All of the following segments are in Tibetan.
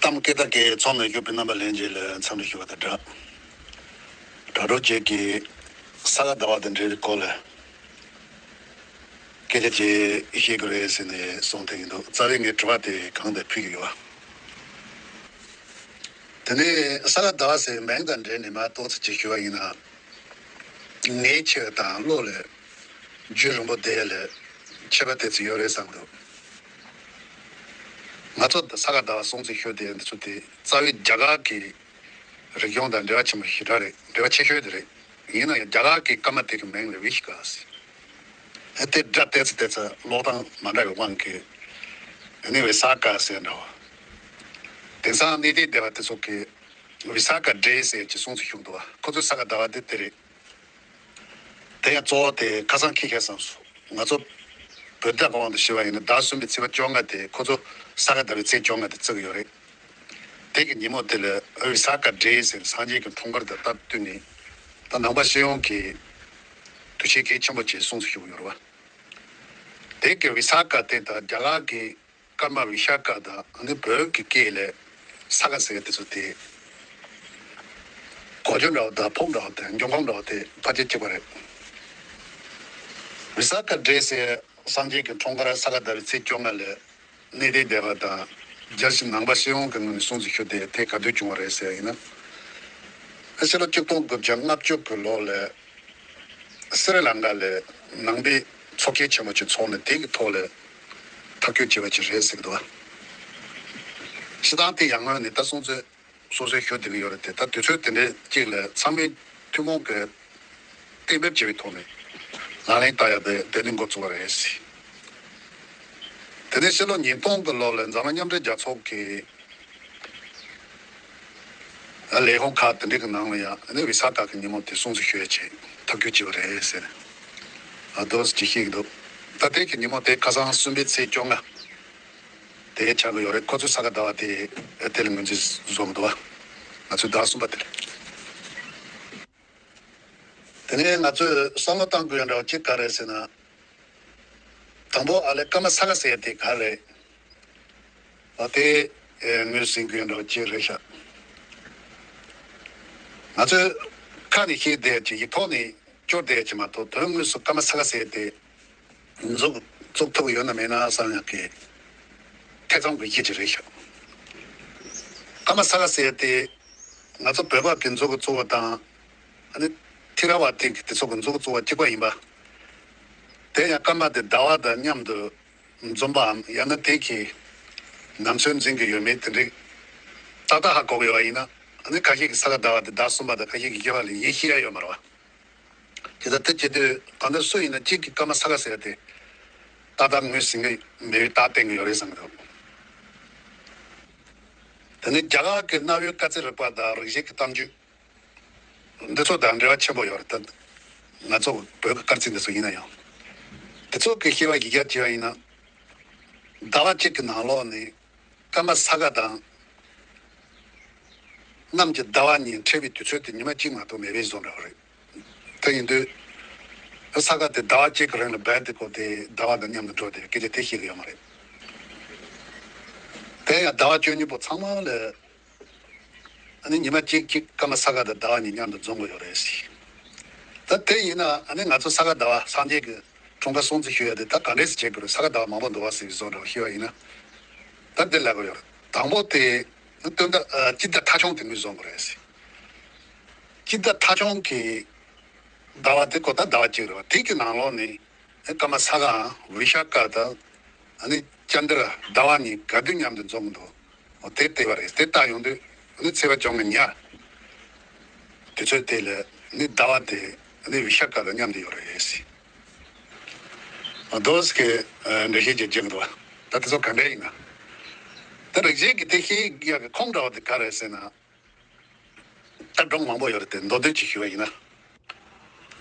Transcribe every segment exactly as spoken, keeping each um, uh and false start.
གཏམ་སྐད་དང་སྐད་ཚོམས་མེད་ཞུ་བའི་རྣམ་པ་ལྷན་རྒྱས་ལ་འཚམས་འདྲི་ཞུ་བ་དང་སྦྲགས། དྲ་གྲོགས་བཅས་ཀྱིས་ས་ག་ཟླ་བ་དང་འབྲེལ་བའི་སྐོར་ལ་སྐད་ཆ་ཅིག་བཤད་དགོས་རེད་ཟེར་ནས་གསུངས་བསྡད་ཀྱི་འདུག་རྩ་བའི་ངས་དྲི་བ་དེ་གང་དེ་ཕུལ་གྱི་ཡོད། དེ་ནས་ས་ག་ཟླ་བ་ཟེར་མིང་དང་འབྲེལ་ནས་མར་ཏོག་ཙམ་ཅིག་ཞུ་བ་ཡིན་ན། ནད་ཆེ་བ་དང་བློ་ལ་རྒྱུན་རིང་པོ་བསྡད་ཡ་ལ་ཁྱད་པར་དེ་ཚོ་ཡོད་རེད་བསམ་འདུག་ང་ཚོ་ས་ག་ཟླ་བ་སྲུང་བརྩི་ཞུ་བསྡད་ཡ་འདི་ཚོ་དེ་རྩ་བའི་རྒྱ་གར་གྱི་རིག་གཞུང་དང་འབྲེལ་བ་ཆེན་པོ་ཞེ་དྲག་རེད། འབྲེལ་བ་ཆེ་ཤོས་དེ་རེད། ཡིན་ན་ཡང་རྒྱ་གར་གྱི་སྐར་མ་དེ་གི་མིང་ལ་བི་ཤ་ཀ་ཟེར། ཨ་དེ་སྒྲ་ཏོག་ཙམ་ཏོག་ཙམ་ཀློག་སྟངས་མ་འདྲ་བའི་དབང་གིས་ཨ་ནི་བི་ས་ཀ་ཟེར་འདྲ་བ། དེང་སང་གནས་བརྟན་སྡེ་བ་དེ་ཚོ་གིས་བི་ས་ཀ་ཌེ་ཟེར་གྱི་སྲུང་བརྩི་ཞུ་གི་འདུག་བ། ཁོ་ཚོའི་ས་ག་ཟླ་བ་དེ་དེ་རེད། དེ་ཡང་གཙོ་བོ་དེ་ཁ་སང་འཁྱེར་བཞག་བསམ་སོང་། ང་ཚོ་བོད་ཟླ་གི་དབང་དུ་བྱས་པ་ཡིན་ན་ཟླ་གསུམ་པའི་ཚེས་པ་བཅོ་ལྔ་དེ་ཁོ་ཚོ་ས་ག་ཟླ་བའི་ཚེས་བཅོ་ལྔ་དེ་བརྩི་གི་ཡོད་རེད། དེ་གི་ཉིན་མོ་དེ་ལ་བི་ས་ཀ་ཌེ་ཟེར་སངས་རྒྱས་ཀྱི་འཁྲུངས་སྐར་དང་སྟབས་བསྟུན་ནས་ད་ནང་པ་སྤྱི་ཡོངས་ཀྱིས་དུས་ཆེན་གལ་ཆེན་པོ་ཅིག་སྲུང་བརྩི་ཞུ་གི་ཡོད་རེད་བ། དེ་གི་བི་ས་ཀ་དེ་དང་རྒྱ་གར་གྱི་སྐར་མ་བི་ཤ་ཀ་དང་ཨ་ནི་བོད་ཀྱི་སྐད་ལ་ས་ག་ཟེར་དེ་ཚོ་དེ་གོ་རྒྱུ་འདྲ་བ་དང་ཕུགས་འདྲ་བ་དང་འབྱུང་ཁུངས་འདྲ་བ་དེ་ཕལ་ཆེར་གཅིག་པ་རེད། བི་ས་ཀ་ཌེ་ཟེར་སངས་རྒྱས་ཀྱི་འཁྲུངས་སྐར་ས་ག་ཟླ་བའི་ཚེས་བཅོ་ལྔ་ལ་གནས་བརྟན་སྡེ་བ་དང་རྒྱལ་སྤྱི་ནང་པ་སྤྱི་ཡོངས་ཀྱི་ངོས་ནས་སྲུང་བརྩི་ཞུ་དེ་དེ་ག་དུས་བྱུང་བ་རེད་ཟེར་ཡིན་ན། ཕྱི་ལོ་ཆིག་སྟོང་དགུ་བརྒྱ་ལྔ་བཅུ་གི་ལོ་ལ། སི་རི་ལང་ཀ་ལ་ནང་པའི་ཚོགས་ཆེན་ཆེན་མོ་ཅིག་ཚོགས་ནས་དེ་གི་ཐོག་ལ་ཐག་གཅོད་བྱས་པ་ཅིག་རེད་ཟེར་གི་འདུག་བ། སྤྱིར་བཏང་དེ་ཡར་སྔོན་ནས་ད་སྲུང་བརྩི་སོ་སོའི་ཞུ་བསྡད་ཀྱི་ཡོད་རེད་དེ། ད་དུས་ཚོད་དེ་འདྲའི་གཅིག་ལ་ཚང་མས་ཐུན་མོང་གི་གཏན་འབེབས་བྱས་པའི་ཐོག་ནས་ལག་ལེན་བསྟར་ཡག་དེ་དེ་ནས་འགོ་བཙུགས་པ་རེད། དེ་ནས་ཕྱི་ལོ་ཉིས་སྟོང་གི་ལོ་ལ་འཛམ་གླིང་མཉམ་འབྲེལ་རྒྱལ་ཚོགས་ཀྱི་ལས་ཁུངས་ཁག་དེ་འདྲའི་གི་ནང་ལ་ཡང་ནི་བི་ས་ཀ་གི་ཉིན་མོ་དེ་སྲུང་བརྩི་ཞུ་ཡ་ཆེད་ཐག་གཅོད་བྱས་པ་རེད་ཟེར། ཨ་དོ་ཅི་ཤེས་ཀྱི་འདུག་ད་ལྟའི་གི་ཉིན་མོ་དེ་ཁ་སང་གསུམ་པའི་ཚེས་བཅོ་ལྔ་དེ་ཆགས་ཀྱི་ཡོད་རེད། ཁོ་ཚོའི་ས་ག་ཟླ་བ་དེ་དེ་ལ་ངོས་འཛིན་བཟོ་གི་འདུག་བ། ང་ཚོའི་ཟླ་གསུམ་པ་དེ་རེད། དེ་ནས་ང་ཚོས་བསམ་བློ་བཏང་དགོས་ཡ་འདྲ་བ་གཅིག་ག་རེ་ཟེར་ན། དང་པོ་ཨ་ལས་སྐར་མ་ས་ག་ཟེར་ཡ་དེ་ག་རེད། ཨ་དེ་ངོས་ཟིན་དགོས་ཡ་འདྲ་བ་གཅིག་རེད་ཤག་ང་ཚོས་ཁ་ནས་བཤད་བསྡད་ཡ་གཅིག་ཡིག་ཐོག་ནས་སྐྱོར་བསྡད་ཡ་གཅིག་མ་གཏོགས་དོན་དངོས་སུ་སྐར་མ་ས་ག་ཟེར་ཡ་དེ་འཛུགས་བཙུགས་ཐུབ་ཡོད་ན་མེད་ན་བསམ་ཡག་གི་ཐེ་ཚོམ་གྱི་རྒྱུ་ཅིག་རེད་ཤག་སྐར་མ་ས་ག་ཟེར་ཡ་དེ་ང་ཚོ་བོད་པ་གི་འཛུགས་བཙུགས་པ་དང་ཨ་ནི་ཐེ་ར་ཝ་ཏི་གི་དེ་ཚོ་གི་འཛུགས་བཙུགས་པ་གཅིག་པ་ཡིན་པ། དེ་ཡང་སྐར་མ་དེ་ཟླ་བ་དང་མཉམ་དུ་འཛོམས་པའམ་ཡང་ན་དེ་གི་ནམ་སྲོས་འཛིན་གྱི་ཡོད་མེད་དེ་འདྲའི་ཏག་ཏག་ཧ་གོ་གི་ཡོད་པ་ཡིན་ན། ཨ་ནི་ཁ་ཤས་ཀྱིས་ས་ག་ཟླ་བ་དེ་ཟླ་གསུམ་པ་དང་ཁ་ཤས་ཀྱིས་བཞི་པ་ལ་ཡིན་ཤེས་ཡ་ཡོད་མ་རེད་བ། དེ་ལྟར་དེ་བྱེད་དུས་གང་ལྟར་སུ་ཡིན་ན་གཅིག་གིས་སྐར་མ་ས་ག་ཟེར་ཡ་དེ་ཏག་ཏག་ངོས་ཟིན་གྱི་མེད་པའི་རྟགས་བསྟན་གྱི་ཡོད་རེད་བསམ་གྱི་འདུག་དེ་ནི་རྒྱ་གར་གྱི་གནའ་བོའི་སྐར་རྩིས་རིག་པ་དང་རིག་གཞས་ཀྱི་གཏམ་རྒྱུད། འདི་ཚོ་དང་འབྲེལ་བ་ཆེན་པོ་ཡོད་རེད་ད། ང་ཚོ་བོད་ཀྱི་སྐར་རྩིས་འདི་ཚོ་ཡིན་ན་ཡང་། དེ་ཚོ་གི་བཤད་པ་ཡིག་རྒྱ་བྱས་པ་ཡིན་ན། ཟླ་བ་གཅིག་གི་ནང་ལོགས་ནས་སྐར་མ་ས་ག་དང་གནམ་གྱི་ཟླ་བ་གཉིས་འཕྲད་པའི་དུས་ཚོད་དེ་ཉི་མ་གཅིག་མ་གཏོགས་མེད་པའི་བཟོ་འདྲ་བ་རེད། དེ་ཡིན་དུས་ས་ག་དེ་ཟླ་བ་གཅིག་གི་རིང་ལ་སྦད་དེ་བསྐོར་ཏེ་ཟླ་བ་དང་མཉམ་དུ་འགྲོ་དེ་སྐད་ཆ་དེ་བཤད་གི་ཡོད་མ་རེད། དེ་ཡང་ཟླ་བ་བཅུ་གཉིས་པོ་ཚང་མ་ལ། ཨ་ནི་ཉི་མ་གཅིག་གཅིག་སྐར་མ་ས་ག་དང་ཟླ་བ་གཉིས་མཉམ་དུ་འཛོམས་དགོས་ཡོད་རེད་ཟེར། ད་དེ་ཡིན་ན་ཨ་ནི་ང་ཚོ་ས་ག་ཟླ་བ་སངས་རྒྱས་ཀྱི་འཁྲུངས་སྐར་སྲུང་བརྩི་ཞུ་ཡ་དེ་ད་ག་འདྲས་སེ་བྱེད་དགོས་རེད། ས་ག་ཟླ་བ་མང་པོ་འདུག་བ་ཟེར་བཟོ་འདྲ་བ་ཞུ་བ་ཡིན་ན། ད་འདི་ལབ་དགོས་ཡོད་རེད། དང་པོ་དེ་སྟོན་ཟླ་ཨ་དཔྱིད་ཟླ་ཐ་ཆུང་དེ་ངོས་བཟུང་དགོས་རེད་ཟེར། དཔྱིད་ཟླ་ཐ་ཆུང་གི་ཟླ་བ་དེ་ཁོ་ད་ཟླ་བ་གཅིག་རེད་བ། དེ་གི་ནང་ལོགས་ནས། ཨེ་སྐར་མ་ས་གའམ་བི་ཤ་ཀ་དང་ཨ་ནི་ཅན་དྲ་ཟླ་བ་གཉིས་ག་དུས་མཉམ་དུ་འཛོམས་འདུག་འོ་དེ་བལྟས་པ་རེད། དེ་ལྟ་ཡོང་དུས་ཨ་ནི་ཚེས་པ་བཅོ་ལྔ་ཉ་དུས་ཚོད་དེ་ལ་ནི་ཟླ་བ་དེ་ཨ་ནི་བི་ཤ་ཀ་དང་མཉམ་དུ་ཡོད་རེད་ཟེར། འོ་དོ་ཟེར་གི་འགྲེལ་བཤད་ཅིག་བྱེད་ཀྱི་འདུག་ད་དེ་ཚོ་ག་འདྲ་ཡིན་ན། ད་རིག་བྱེད་ཀྱི་དེ་ཤེས་ཡག་གི་ཁུངས་འདྲ་བ་དེ་ག་རེད་ཟེར་ན། ད་སྒྲུང་མང་པོ་ཡོད་རེད་དེ་མདོར་བསྡུས་ཅིག་ཞུ་བ་ཡིན་ན།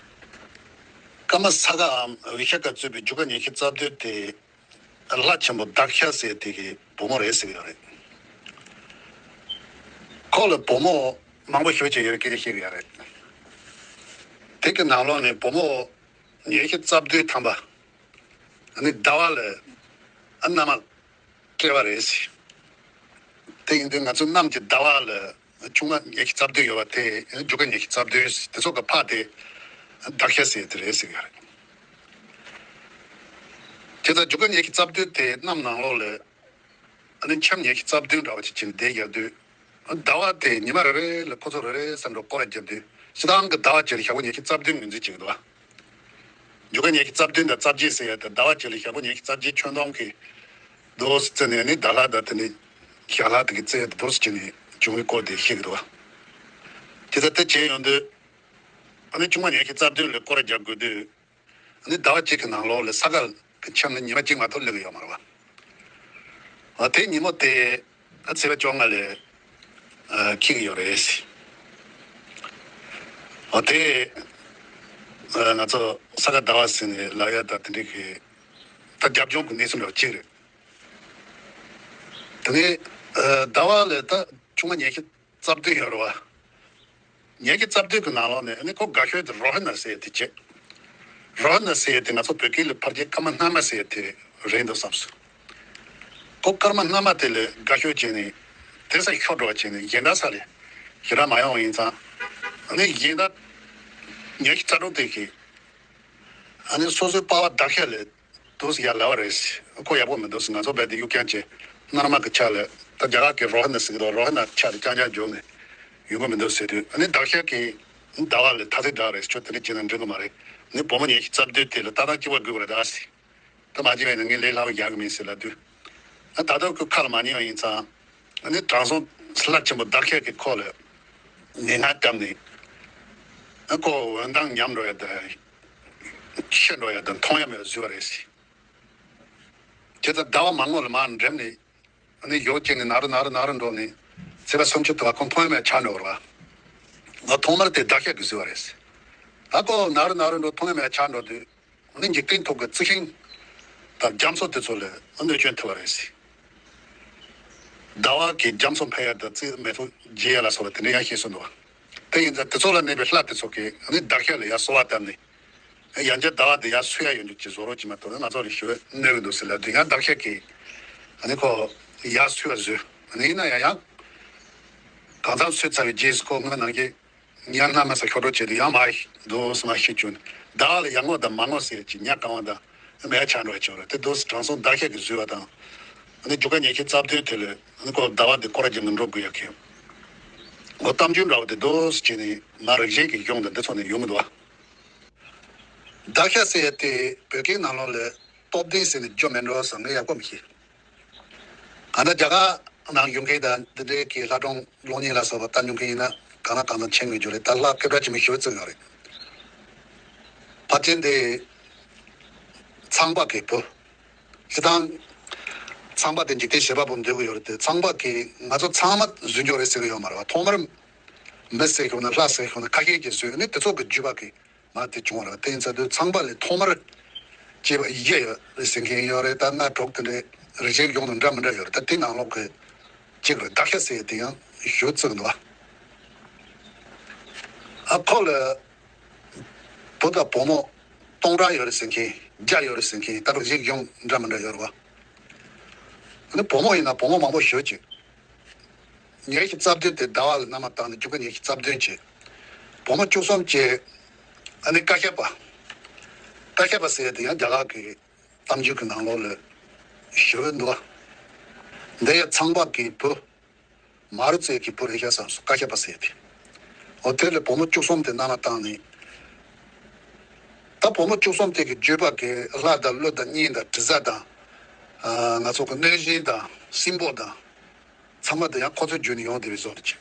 ཀ་མ་ས་གའམ་བི་ཤ་ཀ་གཙོས་པའི་རྒྱུ་སྐར་ཉི་ཤུ་རྩ་བདུན་དེ་ལྷ་ཆེན་པོ་དཱ་ཤ་ཟེར་དེ་གི་བུ་མོ་རེད་ཟེར་གི་ཡོད་རེད། ཁོ་ལ་བུ་མོ་མང་པོ་ཞེ་པོ་ཅིག་ཡོད་རེད། སྐད་ཆ་བཤད་གི་ཡོད་རེད། དེ་གི་ནང་ལོགས་ནས་བུ་མོ་ཉི་ཤུ་རྩ་བདུན་ཐམ་པ་ཨ་ནི་ཟླ་བ་ལ་ཨ་མནའ་མ་སྐྱེས་པ་རེད་ཟེར། དེ་ཡིན་དུས་ང་ཚོའི་གནམ་གྱི་ཟླ་བ་ལ་ཆུང་མ་ཉི་ཤུ་རྩ་བདུན་ཡོད་པ་དེ་རྒྱུ་སྐར་ཉི་ཤུ་རྩ་བདུན་དེ་ཚོ་གི་ཕ་དེ་ཟླ་ཤ་ཟེར་དེ་རེད་ཟེར་གི་རེད། དེ་ལྟར་རྒྱུ་སྐར་ཉི་ཤུ་རྩ་བདུན་དེ་གནམ་ནང་ལོགས་ལ་ཨ་ནི་འཁྱམ་ཉི་ཤུ་རྩ་བདུན་འདྲ་བ་ཅིག་བྱས་ནས་བསྡད་ཡོད་དུས། ཟླ་བ་དེ་ཉི་མ་རེ་རེ་ལ་ཁོ་ཚོ་རེ་རེ་བསམ་འགྲོ་སྐོར་ར་བརྒྱབ་དུས་སྤྱིར་བཏང་གི་ཟླ་བ་གཅིག་ལ་ཞག་པོ་ཉི་ཤུ་རྩ་བདུན་ངོས་འཛིན་བྱེད་ཀྱི་འདུག་བ། རྒྱུ་སྐར་ཉི་ཤུ་རྩ་བདུན་དང་རྩ་བརྒྱད་ཟེར་ཡ་དེ་ཟླ་བ་གཅིག་ལ་ཞག་པོ་ཉི་ཤུ་རྩ་བརྒྱད་ཁྱོན་བསྡོམས་ཀྱི་འདུག་ཟེར་ནས་ནི་ཟླ་ལྷག་དང་དེ་ནི་ཞག་ལྷག་དེ་གི་རྩིས་འདུག་ཟེར་ནས་བྱུང་བའི་སྐོར་དེ་བཤད་ཀྱི་འདུག་བ། དེ་ལྟར་དེ་བྱས་ཡོང་དུས་ཨ་ནི་ཆུང་མ་ཉི་ཤུ་རྩ་བདུན་ལ་སྐོར་ར་རྒྱག་དགོས་དུས། ནི་ཟླ་བ་གཅིག་གི་ནང་ལོགས་ལ་ས་ག་གི་འཁྱམ་ནི་ཉི་མ་གཅིག་མ་གཏོགས་སླེབས་ཀྱི་ཡོད་མ་རེད་བ། འོ་དེ་ཉིན་མོ་དེ་ཚེས་པ་བཅོ་ལྔ་ལ་འཁེལ་གྱི་ཡོད་རེད། འོ་དེ་ང་ཚོ་ས་ག་ཟླ་བ་ཟེར་ནས་ལབ་ཡ་ད་དེ་འདྲའི་གི་ད་རྒྱབ་ལྗོངས་ཀྱི་གནས་ཚུལ་འདྲ་བ་གཅིག་རེད། དེ་ནས་ཟླ་བ་ལ་ད་ཆུང་མ་ཉི་ཤུ་རྩ་བདུན་ཡོད་རེད་བ། ཉིས་བརྒྱ་རྩ་བདུན་གྱི་ནང་ལོགས་ནས་ཨ་ནི་ཁོ་དགའ་ཤོས་དེ་རོ་ཧི་ན་ཟེར་ཡས་དེ་བྱས། རོ་ཧི་ན་ཟེར་ཡས་དེ་ང་ཚོ་བོད་སྐད་ལ་ཕལ་ཆེར་སྐར་མ་སྔ་མ་ཟེར་ཡས་དེ་རེད་འདུག་བསམ་སོང་། ཁོ་སྐར་མ་སྔ་མ་དེ་ལ་དགའ་ཤོས་བྱས་ནས་དེ་སར་ཤོར་འགྲོ་བ་བྱས་ནས་གཞན་དག་ས་ལ་ཞེ་དྲག་མ་ཡོང་བ་ཡིན་ཙང་། ཨ་ནི་གཞན་དག་ཉི་ཤུ་རྩ་དྲུག་དེ་གིས་ཨ་ནི་སོ་སོའི་པ་ཕ་དག་ཤོས་ལ། འདུག་སེ་ཡར་ལབ་པ་རེད། ཁོ་ཡག་པོ་མི་འདུག་ཟེར། ང་ཚོ་རྦད་དེ་གཡུག་རྐྱང་བྱས་སྣར་མ་གི་ཆ་ལ་ད་རྒྱ་གར་གྱི་རོ་ཧི་ན་ཟེར་གི་འདུག་རོ་ཧི་ན་ཆ་ལ་རྐྱང་རྐྱང་བརྗོད་ནས་ཡོང་གི་མི་འདུག་ཟེར་དུས། ཨ་ནི་དག་ཤོས་ཀྱིས་ཟླ་བ་ལ་ཐ་ཚིག་དྲག་རེད། ཁྱོད་དེ་འདྲ་བྱས་ན་འགྲིག་གི་མ་རེད། ནི་བུ་མོ་ཉི་ཤུ་རྩ་བདུན་དེ་ལ་ལྟ་སྟངས་སྐྱིད་པོ་དགོས་པ་རེད་ད་ཟེར། ད་མ་བྱས་པ་ཡིན་ན་ངས་ལས་སླ་པོ་རྒྱག་གི་མིན་ཟེར་ལབ་དུས། ཨ་ད་དུང་ཁོས་ཁ་ལ་མ་ཉན་པ་ཡིན་ཙང་། ཨ་ནི་དྲང་སྲོང་ལྷ་ཆེན་པོ་དག་ཤོས་ཀྱིས་ཁོ་ལ་ནད་མཁར་བཀབ་ནས། ཨ་ཁོ་འོད་མདངས་ཉམས་འགྲོ་ཡ་དང་། ཤི་འགྲོ་ཡ་དང་མཐོང་ཡ་མེད་པ་བཟོས་པ་རེད་ཟེར། དེ་ལྟར་ཟླ་བ་མང་པོ་ལ་མར་འགྲིམས་ནས་ཨ་ནི་ཡོ་བྱས་ནས་ན་རུ་ན་རུ་ན་རུ་འགྲོ་ནས་ཚེས་པ་སུམ་ཅུ་དུ་བ་ཁོ་མཐོང་ཡ་མེད་ཆགས་འགྲོ་བ་རེད་བ། ང་ཐོག་མར་དེ་དག་ཤོས་ཀྱིས་བཟོས་པ་རེད་ཟེར། ད་ཁོ་ན་རུ་ན་རུ་འགྲོ་མཐོང་ཡ་མེད་ཆགས་འགྲོ་དུས་ཨ་ནི་འཇིག་རྟེན་ཐོག་གི་རྩི་ཤིང་དང་རྒྱ་མཚོ་དེ་ཚོ་ལ་གནོད་སྐྱོན་ཐེབས་པ་རེད་ཟེར། ཟླ་བ་གིས་རྒྱ་མཚོ་འཕེན་ཡ་དང་རྩིས་མེ་ཏོག་རྒྱས་ཡ་ལ་སོགས་པ་དེ་འདྲ་ཡང་བཤད་སྲོལ་འདུག་དེ་ཡིན་ཙང་དེ་ཚོ་ལ་གནས་པའི་ལྷ་དེ་ཚོ་གིས་ཨ་ནི་དག་ཤོས་ལ་ཡར་གསོལ་བ་བཏབ་ནས། ཡང་བསྐྱར་ཟླ་བ་དེ་ཡར་གསོ་ཡ་ཡོང་རྒྱུ་ཅིག་བཟོ་རོགས་བྱེད་མ་གཏོགས་ང་ཚོ་ལ་ཞེ་པོ་གནོད་ཀྱི་འདུག་ཟེར་ལབ་དུས་ཡང་དག་ཤོས་ཀྱིས་ཨ་ནི་ཁོ་ཡར་གསོ་ཡ་བཟོས། ཨ་ནི་ཡིན་ན་ཡང་ཡང་གང་ཙམ་གསོས་ཚར་བའི་རྗེས་སུ་ཁོ་སྔོན་ནང་གི་ཉ་སྣ་མ་ས་ཁྱོ་གྲོ་བྱེད་དུས་ཡང་མ་འདུག་སེ་མ་ཤི་བཅུག་ནས་ཟླ་བ་ལ་ཡར་ངོ་དང་མར་ངོ་ཟེར་གྱི་ཉ་གང་བ་དང་མེད་ཆགས་འགྲོ་བ་བྱུང་རེད། དེ་འདུག་སེ་དྲང་སྲོང་དག་ཤོས་ཀྱིས་བཟོས་པ་དང་། ཨ་ནི་རྒྱུ་སྐར་ཉི་ཤུ་རྩ་བདུན་དེ་ལ་ཨ་ནི་ཁོ་ཟླ་བ་དེ་སྐོར་ར་རྒྱག་ནས་འགྲོ་དགོས་ཡ་གི་འོ་གཏམ་རྒྱུད་འདྲ་བོ་དེ་འདུག་སེ་བྱས་ནས་མ་རིག་གཞན་གྱི་གཞུང་དང་འདི་ཚོ་ནས་ཡོང་གི་འདུག་བ། དག་ཤོས་ཟེར་ཡ་དེ་བོད་སྐད་ནང་ལོགས་ལ་སྟོབས་ལྡན་ཟེར་ནས་བརྗོད་མེད་འགྲོ་བསམ་ངས་ཡག་པོ་མི་ཤེས། གང་ལྟར་རྒྱ་གར་ནང་ཡོང་མཁན་དང་འདི་འདྲའི་གི་ལྷ་སྒྲུང་གློག་བརྙན་ལ་སོགས་པ་ལྟ་མྱོང་མཁན་ཡིན་ན་གང་ལ་གང་འཚམ་མཁྱེན་དགོས་རྒྱུ་རེད། ད་ལྷ་སྐད་གྲགས་ཆེན་པོ་ཞེ་པོ་བརྩི་ཡོད་རེད། ཕལ་ཆེར་འདི་ཚངས་པ་གི་བུ། སྤྱིར་བཏང་ཚངས་པ་དེ་འཇིག་རྟེན་བྱེད་པ་པོ་འདོད་ཀྱི་ཡོད་རེད་དེ་ཚངས་པ་གིས་ང་ཚོ་ཚང་མ་བཟོས་འཇོག་རེད་ཟེར་གྱི་ཡོད་མ་རེད་བ། ཐོག་མར་མི་ཟེར་ཤོག་ན་ལྷ་ཟེར་ཤོག་ན་ཁ་ཤས་ཀྱིས་བཟོས་ནས་དེ་ཚོ་གི་བརྒྱུད་པ་གི་མ་དེ་བྱུང་བ་རེད། དེ་ཡིན་ཙང་དུས་ཚངས་པ་ལས་ཐོག་མར་སྐྱེས་པ་ཡེ་ཡོད་རེད་ཟེར་མཁན་ཡོད་རེད། ད་སྣ་དྲུག་དེ་འདྲའི་རིགས་ཅན་གྱི་གཞུང་དང་འདྲ་མི་འདྲ་ཡོད་རེད། ད་དེ་ནང་ལོགས་ཀྱི་གཅིག་རེད། དག་ཤོས་ཟེར་ཡས་དེ་ཡང་ཞུ་བརྩི་གི་འདུག་ཨ། ཨ་ཁོ་ལ་བུ་དང་བུ་མོ་སྟོང་ཕྲག་ཡོད་རེད་ཟེར་མཁན་བརྒྱ་ཡོད་རེད་ཟེར་མཁན་ད་རུང་རིགས་གཞུང་འདྲ་མི་འདྲ་ཡོད་རེད་བ། ཨ་ནི་བུ་མོ་ཡིན་ན་བུ་མོ་མང་པོ་ཞེ་ཅིག་ཉི་ཤུ་རྩ་བདུན་དེ་ཟླ་བ་ལ་སྣར་མ་བཏང་ནས་རྒྱུ་སྐར་ཉི་ཤུ་རྩ་བདུན་བྱས། བུ་མོ་བཅུ་གསུམ་བྱས། ཨ་ནི་ཀ་ཤ་པ། ཀ་ཤ་པ་ཟེར་ཡས་དེ་ཡང་རྒྱ་གར་གྱི་གཏམ་རྒྱུད་ཀྱི་ནང་ལོགས་ལ་ཞེ་པོ་འདུག་བ། འདི་ཡང་ཚངས་པ་གི་བུ། མ་རུ་ཙེ་གི་བུ་རེད་ཤག་བསམ་སོང་། ཀ་ཤ་པ་ཟེར་ཏེ། འོ་དེ་ལས་བུ་མོ་བཅུ་གསུམ་དེ་སྣར་མ་བཏང་ནས། ད་བུ་མོ་བཅུ་གསུམ་དེ་གི་བརྒྱུད་པ་གི་ལྷ་དང་ཀླུ་དང་གཉན་དང་དྲི་ཟ་དང་། ཨ་ང་ཚོ་གི་གནོད་སྦྱིན་དང་སྲིན་པོ་དང་། ཚང་མ་དེ་ཡང་ཁོ་ཚོའི་བརྒྱུད་ནས་ཡོང་བསྡད་པའི་བཟོ་འདྲ་ཅིག་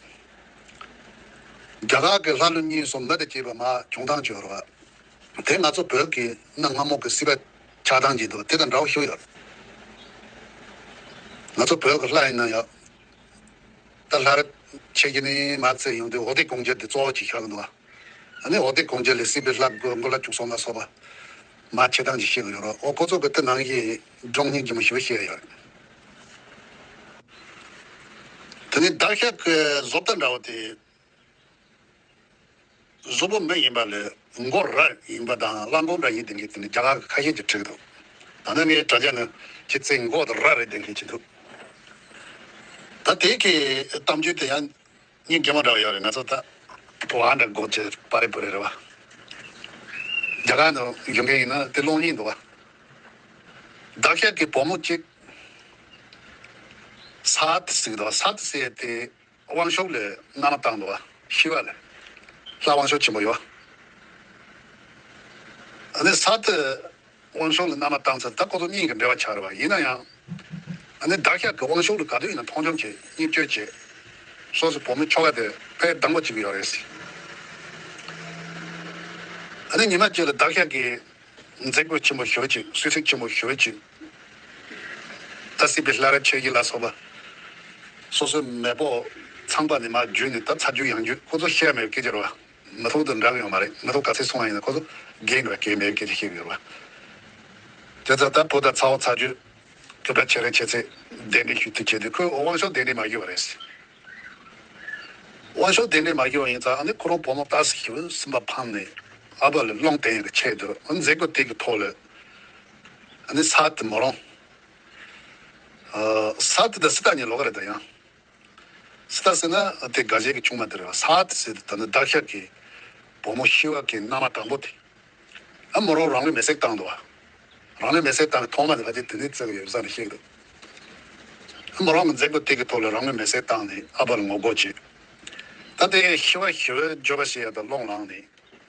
རྒྱ་གར་གི་ལྷ་ཀླུ་གཉན་གསུམ་མི་དང་བཅས་པ་མར་བྱུང་སྟངས་ཅིག་ཡོད་རེད་བ། དེ་ང་ཚོ་བོད་ཀྱི་གནའ་སྔ་མོ་གི་སྲིད་པ་ཆགས་སྟངས་ཅིག་འདུག་དེ་དང་འདྲ་བོ་ཞིག་ཡོད་རེད། ང་ཚོ་བོད་ཀྱི་ལྷ་ཡིན་ན་ཡང་། ད་ལྷ་རི་ཆེ་གི་ནས་མར་བཙལ་ཡོང་དུས་འོ་དེ་གོང་རྒྱལ་དེ་གཙོ་བོ་ཅིག་ཤར་གི་འདུག་བ། ཨ་ནི་འོ་དེ་གོང་རྒྱལ་ལས་སྲིད་པའི་ལྷ་མགོ་མགོ་ལྷ་བཅུ་གསུམ་ལ་སོགས་པ་མར་ཆེ་སྟངས་ཅིག་ཤེས་གི་ཡོད་རེད། འོ་ཁོ་ཚོ་གི་དེ་ནང་གི་སྒྲུང་སྙིང་རྗེ་མོ་ཞེ་པོ་བཤད་ཡོད་རེད། དེ་ནས་དག་ཤོས་ཀྱི་བཟོ་ལྟ་འདྲ་བོ་དེ། གཟུགས་པོ་མི་ཡིན་པ་ལས་མགོ་རྭ་ཡིན་པ་དང་གླང་མགོ་འདྲ་ཡིན་བསྡད་མཁན་དེ་ནི་རྒྱ་གར་ཁ་ཤས་ཀྱིས་བྲིས་འདུག་ད་ནི་ངའི་དྲ་རྒྱ་ནི་ཁྱེད་ཚོའི་མགོ་དང་རྭ་རེད་བསྡད་མཁན་ཅིག་འདུག་ད་ དེ་གི་གཏམ་རྒྱུད་དེ་ཡང་སྙིང་རྗེ་མོ་འདྲ་བ་ཡོད་རེད། ང་ཚོ་ད་བ་འདྲ་སྒོ་ཆེ་པ་རེ་པོ་རེ་རེད་བ། རྒྱ་གར་ནང་ཡོང་མཁན་ཡིན་ན་དེ་ཀློག་སྙིང་འདུག་བ། བདག་ཤ་གི་བུ་མོ་གཅིག་ས་ཏི་ཟེར་གི་འདུག་བ། ས་ཏི་ཟེར་དེ་དབང་ཕྱུག་ལ་མནའ་མ་བཏང་འདུག་བ། ཤི་བ་ལ། ལྷ་དབང་ཕྱུག་ཆེན་པོ་ཡོད། ཨ་ནི་ས་ཏི་དབང་ཕྱུག་ལ་མནའ་མ་བཏང་ཚར། ད་ཁོ་ཚོ་གཉིས་ཀྱི་འབྲེལ་བ་ཆགས་རེད་བ། ཡིན་ན་ཡང་། ཨ་ནི་བདག་ཤ་གི་དབང་ཕྱུག་ལ་ག་དུས་ཡིན་ན་མཐོང་ཆུང་བྱེད། བརྙས་བཅོས་བྱེད། སོ་སོའི་བུ་མོའི་ཁྱོ་ག་དེ་དཔེ་སྡང་པོ་བྱེད་ཀྱི་ཡོད་རེད་ཟེར། ཨ་ནི་ཉི་མ་གཅིག་ལ་བདག་ཤ་གི་མཛད་སྒོ་ཆེན་པོ་ཞེ་པོ་ཅིག། གསོལ་ཚིགས་ཆེན་པོ་ཞེ་པོ་ཅིག། ད་སྲིད་པའི་ལྷ་རབ་ཆོས་ཀྱི་ལ་སོགས་པ། སོ་སོའི་མེས་པོ་ཚངས་པ་ནས་མར་བརྒྱུད་ནས་ད་ཚ་རྒྱུད་ཡང་རྒྱུད་ཁོ་ཚོ་བཤད་མེད་པའི་སྐད་ཆ་རེད་བ། མི་ཐུག་ཏུ་འདྲ་གི་ཡོད་མ་རེད། མི་ཐུག་ག་ཚོད་སོང་བ་ཡིན་ན་ཁོ་ཚོ་རྒན་འགྲོ་རྒན་མེད་པའི་སྐད་ཆ་བཤད་གི་ཡོད་རེད་བ། དེ་ཚོ་ད་བུ་དང་ཚ་བོ་ཚ་རྒྱུད་སྐྱོབ་གྲྭ་ཆེ་རེ་ཆེ་ཚེ་གདན་འདྲེན་ཞུ་དུས་བྱེད་དུས་ཁོས་དབང་ཕྱུག་གདན་འདྲེན་མ་ཞུས་པ་རེད། དབང་ཕྱུག་གདན་འདྲེན་མ་ཞུས་པ་ཡིན་ཙང་ཨ་ནི་ཁོ་རང་བུ་མོ་ཏ་སི་ཞུ་སེམས་པ་ཕམ་ནས་ཨ་ཕ་ལ་སློང་བསྟན་ཡག་གི་ཆེད་དུ་མཛད་སྒོ་དེ་གི་ཐོག་ལ་ཨ་ནི་ས་ཏི་མོ་རང་། ས་ཏི་དང་སི་ཏ་གཉིས་ལོགས་ཀ་རེད་ད་ཡང་། སི་ཏ་ཟེར་ན་དེ་དགའ་ཞེན་གྱི་ཆུང་མ་དེ་རེད་བ། ས་ཏི་ཟེར་དུས་ད་ནི་བདག་ཤ་གི་བུ་མོ་ཤི་བ་གི་མནའ་མ་དང་པོ་དེ། ཨ་མོ་རང་རང་ལུས་མེར་སྲེག་བཏང་འདུག་བ། རང་ལུས་མེར་སྲེག་བཏང་ཐོག་མ་དེ་ཕལ་ཆེར་དེ་ནས་བརྩི་གི་ཡོད་བསམ་ནས་བཤད་གི་འདུག་ཨ་མོ་རང་གི་མཛད་སྒོ་དེ་གི་ཐོག་ལ་རང་ལུས་མེར་སྲེག་བཏང་ནས་ཨ་ཕ་ལ་ངོ་རྒོལ་བྱས། ད་དེ་ཤི་བ་ཞི་བའི་འགྱོད་པ་བྱེད་ཡག་དང་སློང་ལངས་ནས།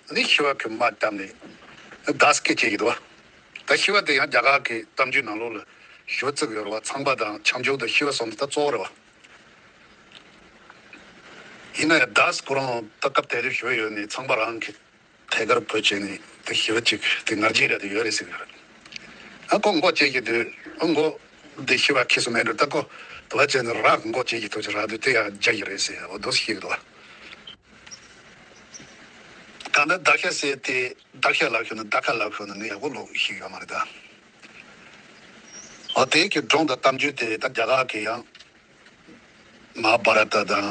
ཨ་ནི་ཤི་བ་གི་མ་བཏབ་ནས་བདག་སྐད་བྱེད་ཀྱི་འདུག་བ། ད་ཤི་བ་དེ་ཡང་རྒྱ་གར་གྱི་གཏམ་རྒྱུད་ནང་ལོགས་ལ་ཞུ་བ་བརྩི་གི་ཡོད་རེད་བ། ཚངས་པ་དང་བྱང་ཆུབ་དང་ཤི་བ་གསུམ་དེ་ད་གཙོ་བོ་རེད་བ། ཡིན་ན་ཡང་བདག་ཁོ་རང་ད་སྐབས་དེ་དུས་ཞུ་ཡོད་ནས་ཚངས་པ་རང་གི་ཐད་ཀར་བོད་བྱས་ནས་ད་ཤི་བ་ཅིག་དེ་ང་རྒྱལ་ར་དེ་ཡོད་རེད་ཟེར་གི་རེད། ཨ་ཁོ་མགོ་བཅད་ཀྱི་དུས་ཨ་མགོ་འདི་ཤི་བ་ཁྱི་སུ་མེད་འགྲོ། ད་ཁོ་དུ་བ་བྱས་ནས་ར་མགོ་བཅད་ཀྱི་ཐུག་ཅིག་ར་དུས་དེ་ཡང་རྒྱ་ཡི་རེད་ཟེར་ཡ་འོ་དོ་ཤི་གི་འདུག་བ། གང་ལྟར་བདག་ཤ་ཟེར་དེ་བདག་ཤ་ལབ་ཤོར་ན་བདག་ཁ་ལབ་ཤོར་ན་ངས་ཡག་པོ་ལོག་ཤེས་ཡོད་མ་རེད་ད། འོ་དེ་གི་སྒྲུང་དང་གཏམ་རྒྱུད་དེ་ད་རྒྱ་གར་གི་ཡང་མ་ཧཱ་བྷ་ར་ཏ་དང་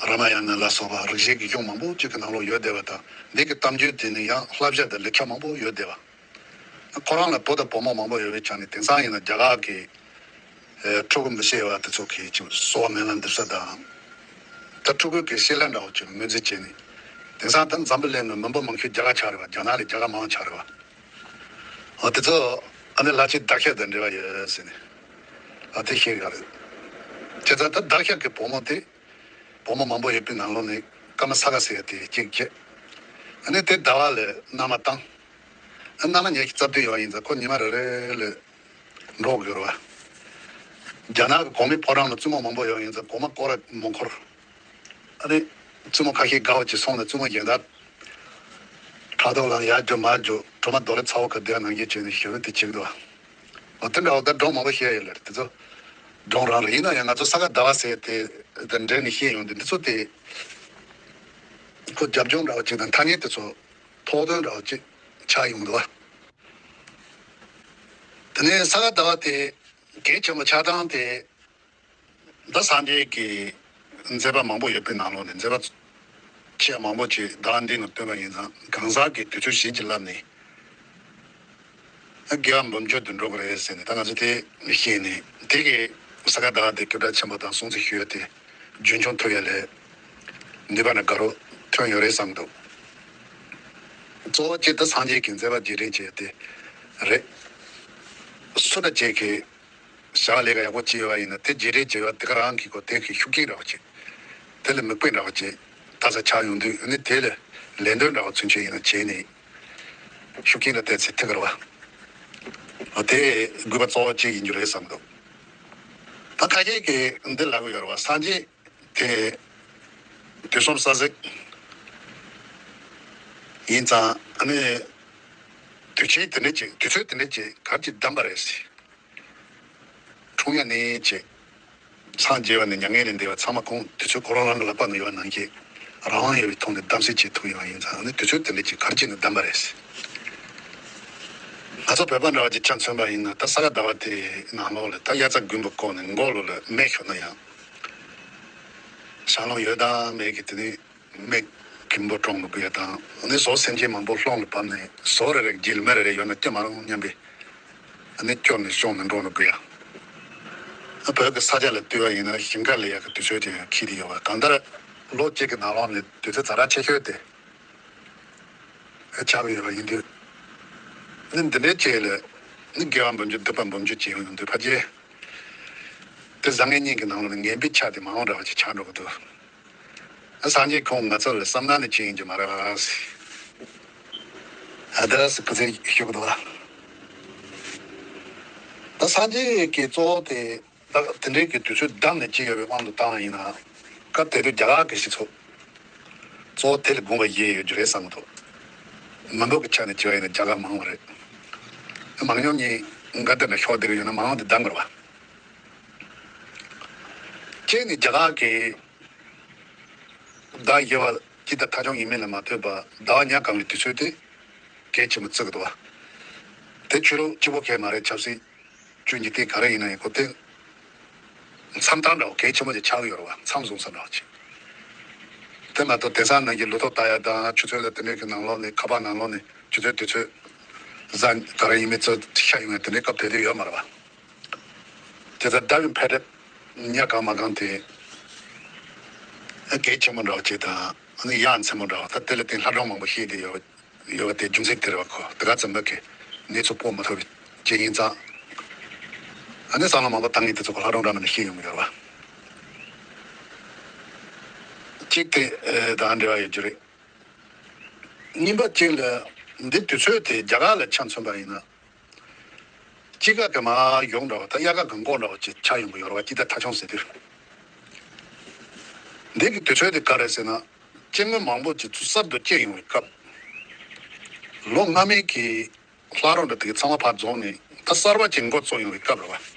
རཱ་མ་ཡ་ན་ལ་སོགས་པ་རིག་གཞས་ཀྱི་གཞུང་མང་པོ་ཅིག་གི་ནང་ལོགས་ཡོད་བསྡད་པ་དང་འདི་གི་གཏམ་རྒྱུད་དེ་ནི་ཡང་བསླབ་བྱ་དང་ལེགས་ཆ་མང་པོ་ཡོད་བསྡད་པ། ཁོ་རང་ལ་བུ་དང་བུ་མོ་མང་པོ་ཡོད་པའི་ཆ་ནས་དེང་སང་ཡིན་ན་རྒྱ་གར་གི་ཨེ་ཕྲུ་གུ་མི་ཤེས་པ་དེ་ཚོ་གིས་ཅིག་གསོ་བ་སྨོན་ལམ་འདེབས་ས་དང་། ད་ཕྲུ་གུ་གི་ཤེས་ལྷད་འདྲ་བོ་ཅིག་ངོས་འཛིན་བྱས་ནས། དེང་སང་ད་འཛམ་བུ་གླིང་ནང་མི་འབོར་མང་ཤོས་རྒྱ་གར་ཆགས་རེད་བ། རྒྱ་ནག་ལས་རྒྱ་གར་མང་ཆགས་རེད་བ། འོ་དེ་ཚོ་ཨ་ནི་ལ་ཆེ་བདག་ཤ་དང་འབྲེལ་བ་ཡོད་ཟེར་ནས་ཨ་དེ་ཤེས་ཡོད་རེད། བྱས་ཙང་ད་བདག་ཤ་གི་བུ་མོ་དེ་བུ་མོ་མང་པོ་ཡོད་པའི་ནང་ལོགས་ནས་ཀརྨ་ས་ག་ཟེར་ཡ་དེ་གཅིག་བྱས། ཨ་ནི་དེ་ཟླ་བ་ལ་མནའ་མ་བཏང་། ཨ་མནའ་མ་ཉལ་གྱི་རྩ་དུས་ཡོང་ཡིན་ཙང་ཁོ་ཉི་མ་རེ་རེ་ལ། འགྲོ་དགོས་རེད་བ། རྒྱ་ནག་གི་གོང་མའི་ཕོ་བྲང་ལ་བཙུན་མོ་མང་པོ་ཡོད་ཡིན་ཙང་གོང་མ་སྐོར་ར་མོ་འཁོར། ཨ་ནི་བཙུན་མོ་ཁ་ཤས་དགའ་བ་ཅིག་སོང་ནས་བཙུན་མོ་གཞན་དག་ཕྲག་དོག་ལངས་ཡར་རྒྱུག་མར་རྒྱུག་གྲོ་མ་རྡོ་ལེབ་ཚ་བོ་ག་བསྡད་ནང་བཞིན་བྱས་ནས་ཞུ་རུ་དེ་བྱེད་ཀྱི་འདུག་བ། འོ་དེ་འདྲ་བ་ད་སྒྲུང་མང་པོ་བཤད་ཡོད་ལ་དེ་ཚོ་སྒྲུང་རང་རེད། ཡིན་ན་ཡང་ང་ཚོ་ས་ག་ཟླ་བ་ཟེར་དེ་དང་འབྲེལ་ནས་བཤད་ཡོང་དུས་འདི་ཚོ་དེ་ཁོ་རྒྱབ་ལྗོངས་འདྲ་བ་ཅིག་དང་ཐ་སྙད་དེ་ཚོ་ཐོགས་དོན་འདྲ་བ་ཅིག་ཆགས་ཡོང་གི་འདུག་བ། དེ་ནས་ས་ག་ཟླ་བ་དེ་གལ་ཆེན་པོ་ཆགས་སྟངས་དེ། ད་སངས་རྒྱས་ཀྱི་མཛད་པ་མང་པོ་ཡོད་པའི་ནང་ལོགས་ནས་མཛད་པ་ཆེས་མང་པོ་ཅིག་ཟླ་བ་འདི་ནང་བཏོན་པ་ཡིན་ཙང་གང་ཟག་གི་དུས་ཚོད་གཞན་གྱི་ལམ་ནས་དགེ་བ་འབུམ་འཇོག་ཏུ་འགྲོ་གི་རེད་ཟེར་ནས་ད་ང་ཚོ་དེ་ཤེས་ནས་དེ་གི་ས་ག་ཟླ་བ་དེ་སྐྱབས་གྲྭ་ཆེན་པོ་དང་སྲུང་བརྩི་ཞུ་ཡ་དེ། རྒྱུན་འཁྱོངས་ཐུབ་ཡ་ལས་ནུས་པ་ན་དགའ་རོགས་ཐོན་ཡོད་རེད་བསམ་འདུག་གཙོ་བོ་གཅིག་ད་སངས་རྒྱས་ཀྱི་མཛད་པ་རྗེས་དྲན་བྱེད་ཡ་དེ་རེད། སུ་འདྲ་ཅིག་གིས་བྱ་བ་ལས་ཀ་ཡག་པོ་བྱས་ཡོད་པ་ཡིན་ན་དེ་རྗེས་དྲན་བྱེད་ཡ་དེ་ག་རང་གི་གོ་དེ་གི་ཤུགས་རྐྱེན་འདྲ་བོ་ཅིག་དེ་ལ་མིག་དཔེ་འདྲ་བོ་ཅིག་ད་ས་ཆགས་ཡོང་དུས་ཨ་ནི་དེ་ལ་ལན་འདེབས་འདྲ་བོ་ཚུན་ཆད་ཡིན་ན་བྱས་ནས། ཤུགས་རྐྱེན་ལ་བལྟས་ཚེ་ཐུག་གི་རེད་བ། དེ་དགོས་པ་གཙོ་བོ་གཅིག་ཡིན་རྒྱུ་རེད་བསམ་འདུག་ད་ཁ་ཤས་ཀྱིས་འདི་ལབ་ཀྱི་ཡོད་རེད་བ། སངས་རྒྱས་དེ་དུས་གསུམ་ས་ཟིག་ཡིན་ཙང་ཨ་ནི་དུས་ཆེན་དེ་འདྲ་ཅིག་དུས་ཚོད་དེ་འདྲ་ཅིག་གར་གྱིས་བདམས་པ་རེད་ཟེར། འཁྲུངས་ཡ་ནས་བྱས། སངས་རྒྱས་པ་ནས་མྱ་ངན་ལས་འདས་པ་ཚང་མ་ཁོང་དུས་ཚོད་ཁོ་རང་རང་གི་ལག་པ་ན་ཡོད་པ་ནང་བཞིན་རང་དབང་ཡོད་པའི་ཐོག་ནས་གདམ་གསེས་བྱེད་ཐུབ་ཡོད་པ་ཡིན་ཙང་ནི་དུས་ཚོད་དེ་འདྲ་ཅིག་གར་གྱིས་ནས་བདམས་པ་རེད། ང་ཚོ་བོད་པ་འདྲ་བ་ཅིག་ཆ་མཚོན་པ་ཡིན་ན་ད་ས་ག་ཟླ་བ་དེའི་ནང་ལོགས་ལ་ད་དབྱར་རྩྭ་དགུན་འབུ་བརྐོས་ནས་མགོ་ལོག་ལ་མེ་ཤོར་ན་ཡང་། ཞང་ལོང་ཡོད་དམ་མེད་ཀྱི་དེ་ནི། མེ་གི་འབུ་བཀྲོངས་ནས་དགོས་ཡ་དང་ཨ་ནི་ཟོག་སེམས་ཅན་མང་པོ་སློང་ལ་བབས་ནས་ཟོག་རེ་རེ་རྒྱུད་ལ་མེ་རེ་རེ་ཡོད་ན་སྐྱོ་མ་རུང་སྙམ་པའི་ཨ་ནི་སྐྱོ་ནས་ཤོང་ནས་འགྲོ་ནས་དགོས་ཡ། བོད་ཀྱི་ས་ཆ་ལ་བལྟས་པ་ཡིན་ན་ཞིང་ཁ་ལས་ཡག་གི་དུས་ཚོད་ཅིག་ཡང་འཁེལ་བསྡད་ཡོད་པ། གང་ལྟར་ལོ་གཅིག་གི་ནང་ལོགས་ནས་དུས་ཚོད་ཛ་དྲག་ཆེ་ཤོས་དེ་ཆགས་ཀྱི་ཡོད་པ་ཡིན་དུས། ནི་འདི་འདྲའི་ཆེད་ལ་ནི་དགེ་བ་འབུམ་འགྱུར་སྡིག་པ་འབུམ་འགྱུར་བྱེད་ཡོང་དུས་ཕལ་ཆེར་དེ་བཟང་ངན་གཉིས་ཀྱི་ནང་ལོགས་ནས་ངན་པའི་ཆ་དེ་མང་བ་འདྲ་བ་ཅིག་ཆགས་འགྲོ་གི་འདུག་སངས་རྒྱས་ཁོང་ང་ཚོ་ལ་བསམ་ན་ནི་ཅི་ཡིན་གྱི་མ་རེད་ཟེར། ཨ་ད་སི་ཁུ་ཚེ་ཤོད་གི་འདུག་ད་སངས་རྒྱས་ཀྱི་གཙོ་བོ་དེ་ད་དེ་འདྲའི་གི་དུས་ཚོད་བདམས་ནས་ཅི་ཡོད་པའི་དབང་དུ་བཏང་བ་ཡིན་ན། སྐབས་དེ་དུས་རྒྱ་གར་གྱི་སྤྱི་ཚོགས་གཙོ་བོ་དེ་ལ་དགོངས་པ་བཞེས་ཡོད་རྒྱུ་རེད་བསམ་གི་འདུག་མི་འབོར་གྱི་ཆ་ནས་བྱས་པ་ཡིན་ན་རྒྱ་གར་མང་བ་རེད། མང་ཉུང་གཉིས་འགའ་དེ་འདྲ་ཤོར་བསྡད་ཀྱི་ཡོད་ན་མང་བ་དེ་བདམས་དགོས་རེད་བ། གཅིག་ནི་རྒྱ་གར་གྱི་ཟླ་བཞི་པ་སྤྱི་ཟླ་ཐ་ཆུང་ཡིན་མིན་ལ་མ་ལྟོས་པར་ཟླ་བ་ཉ་གང་བའི་དུས་ཚོད་དེ་གལ་ཆེན་པོ་བརྩི་གི་འདུག་བ། དེ་ཆོས་ལུགས་གཅིག་པོ་གལ་མ་རེད། ཆབ་སྲིད་བཅུ་གཉིས་དེ་ག་རེ་ཡིན་ན་ཡང་ཁོ་དེ་མཚམས་བཏང་འདྲ་བོ་གལ་ཆེན་པོ་ཅིག་ཆགས་ཀྱི་ཡོད་རེད་བ། མཚམས་བཟུང་ས་འདྲ་བོ་ཅིག་དེ་མ་གཏོགས་དེང་སང་ནང་གི་ལོ་ཐོ་ལྟ་ཡ་དང་ཆུ་ཚོད་ལ་དེ་འདྲའི་གི་ནང་ལོགས་ནས་ཁ་པར་ནང་ལོགས་ནས་ཆུ་ཚོད་དུས་ཚོད་གཟའ་ག་རེ་ཡིན་མིན་ཚོ་ཤ་ཡོང་ཡ་དེ་འདྲའི་སྐབས་དེ་དུས་ཡོད་མ་རེད་བ། དེ་ལྟར་ཟླ་བའི་འཕེལ་རིམ་ཉ་གང་མ་གང་དེ་གལ་ཆེན་པོ་འདྲ་བ་ཅིག་དང་ཨ་ནི་ཡ་མཚན་མོ་འདྲ་བ་ད་དེ་ལ་བརྟེན་ལྷ་སྒྲུང་མང་པོ་བཤད་དེ་ཡོད་ཡོད་པ་དེ་རྒྱུ་མཚན་དེ་རེད་བ། ཁོ་དེ་ག་ཙམ་མི་གི་གནས་ཚུལ་དཔོག་མ་ཐུབ་པའི་རྐྱེན་ཡིན་ཙང་། ཨ་ནི་བསམ་བློ་མང་པོ་བཏང་མཁན་དེ་ཚོ་གི་ལྷ་སྒྲུང་འདྲ་མིན་ནས་བཤད་ཡོང་གི་ཡོད་རེད་བ། གཅིག་དེ་དང་འབྲེལ་བ་ཡོད་རྒྱུ་རེད། གཉིས་པ་གཅིག་ལ་འདི་དུས་ཚོད་དེ་རྒྱ་གར་ལ་ཆ་མཚོན་པ་ཡིན་ན། དཔྱིད་ཀ་གི་མར་ཡོང་འདྲ་བ་དང་དབྱར་ཁ་གི་འགོ་འདྲ་བ་ཅིག་ཆགས་ཡོང་གི་ཡོད་རེད་བ། དཔྱིད་ཟླ་ཐ་ཆུང་ཟེར་དུས། འདི་གི་དུས་ཚོད་དེ་ག་རེ་ཟེར་ན། སྐྱེ་དངོས་མང་པོ་ཅིག་ཚུར་གསར་དུ་སྐྱེ་ཡོང་བའི་སྐབས། ལོ་སྔ་མའི་གི་ལྷ་རོ་འདྲ་དེ་གི་ཚང་མ་ཕར་རྫོགས་ནས་ད་གསར་པ་ཅིག་འགོ་བཙུགས་ཡོང་བའི་སྐབས་རེད་བ།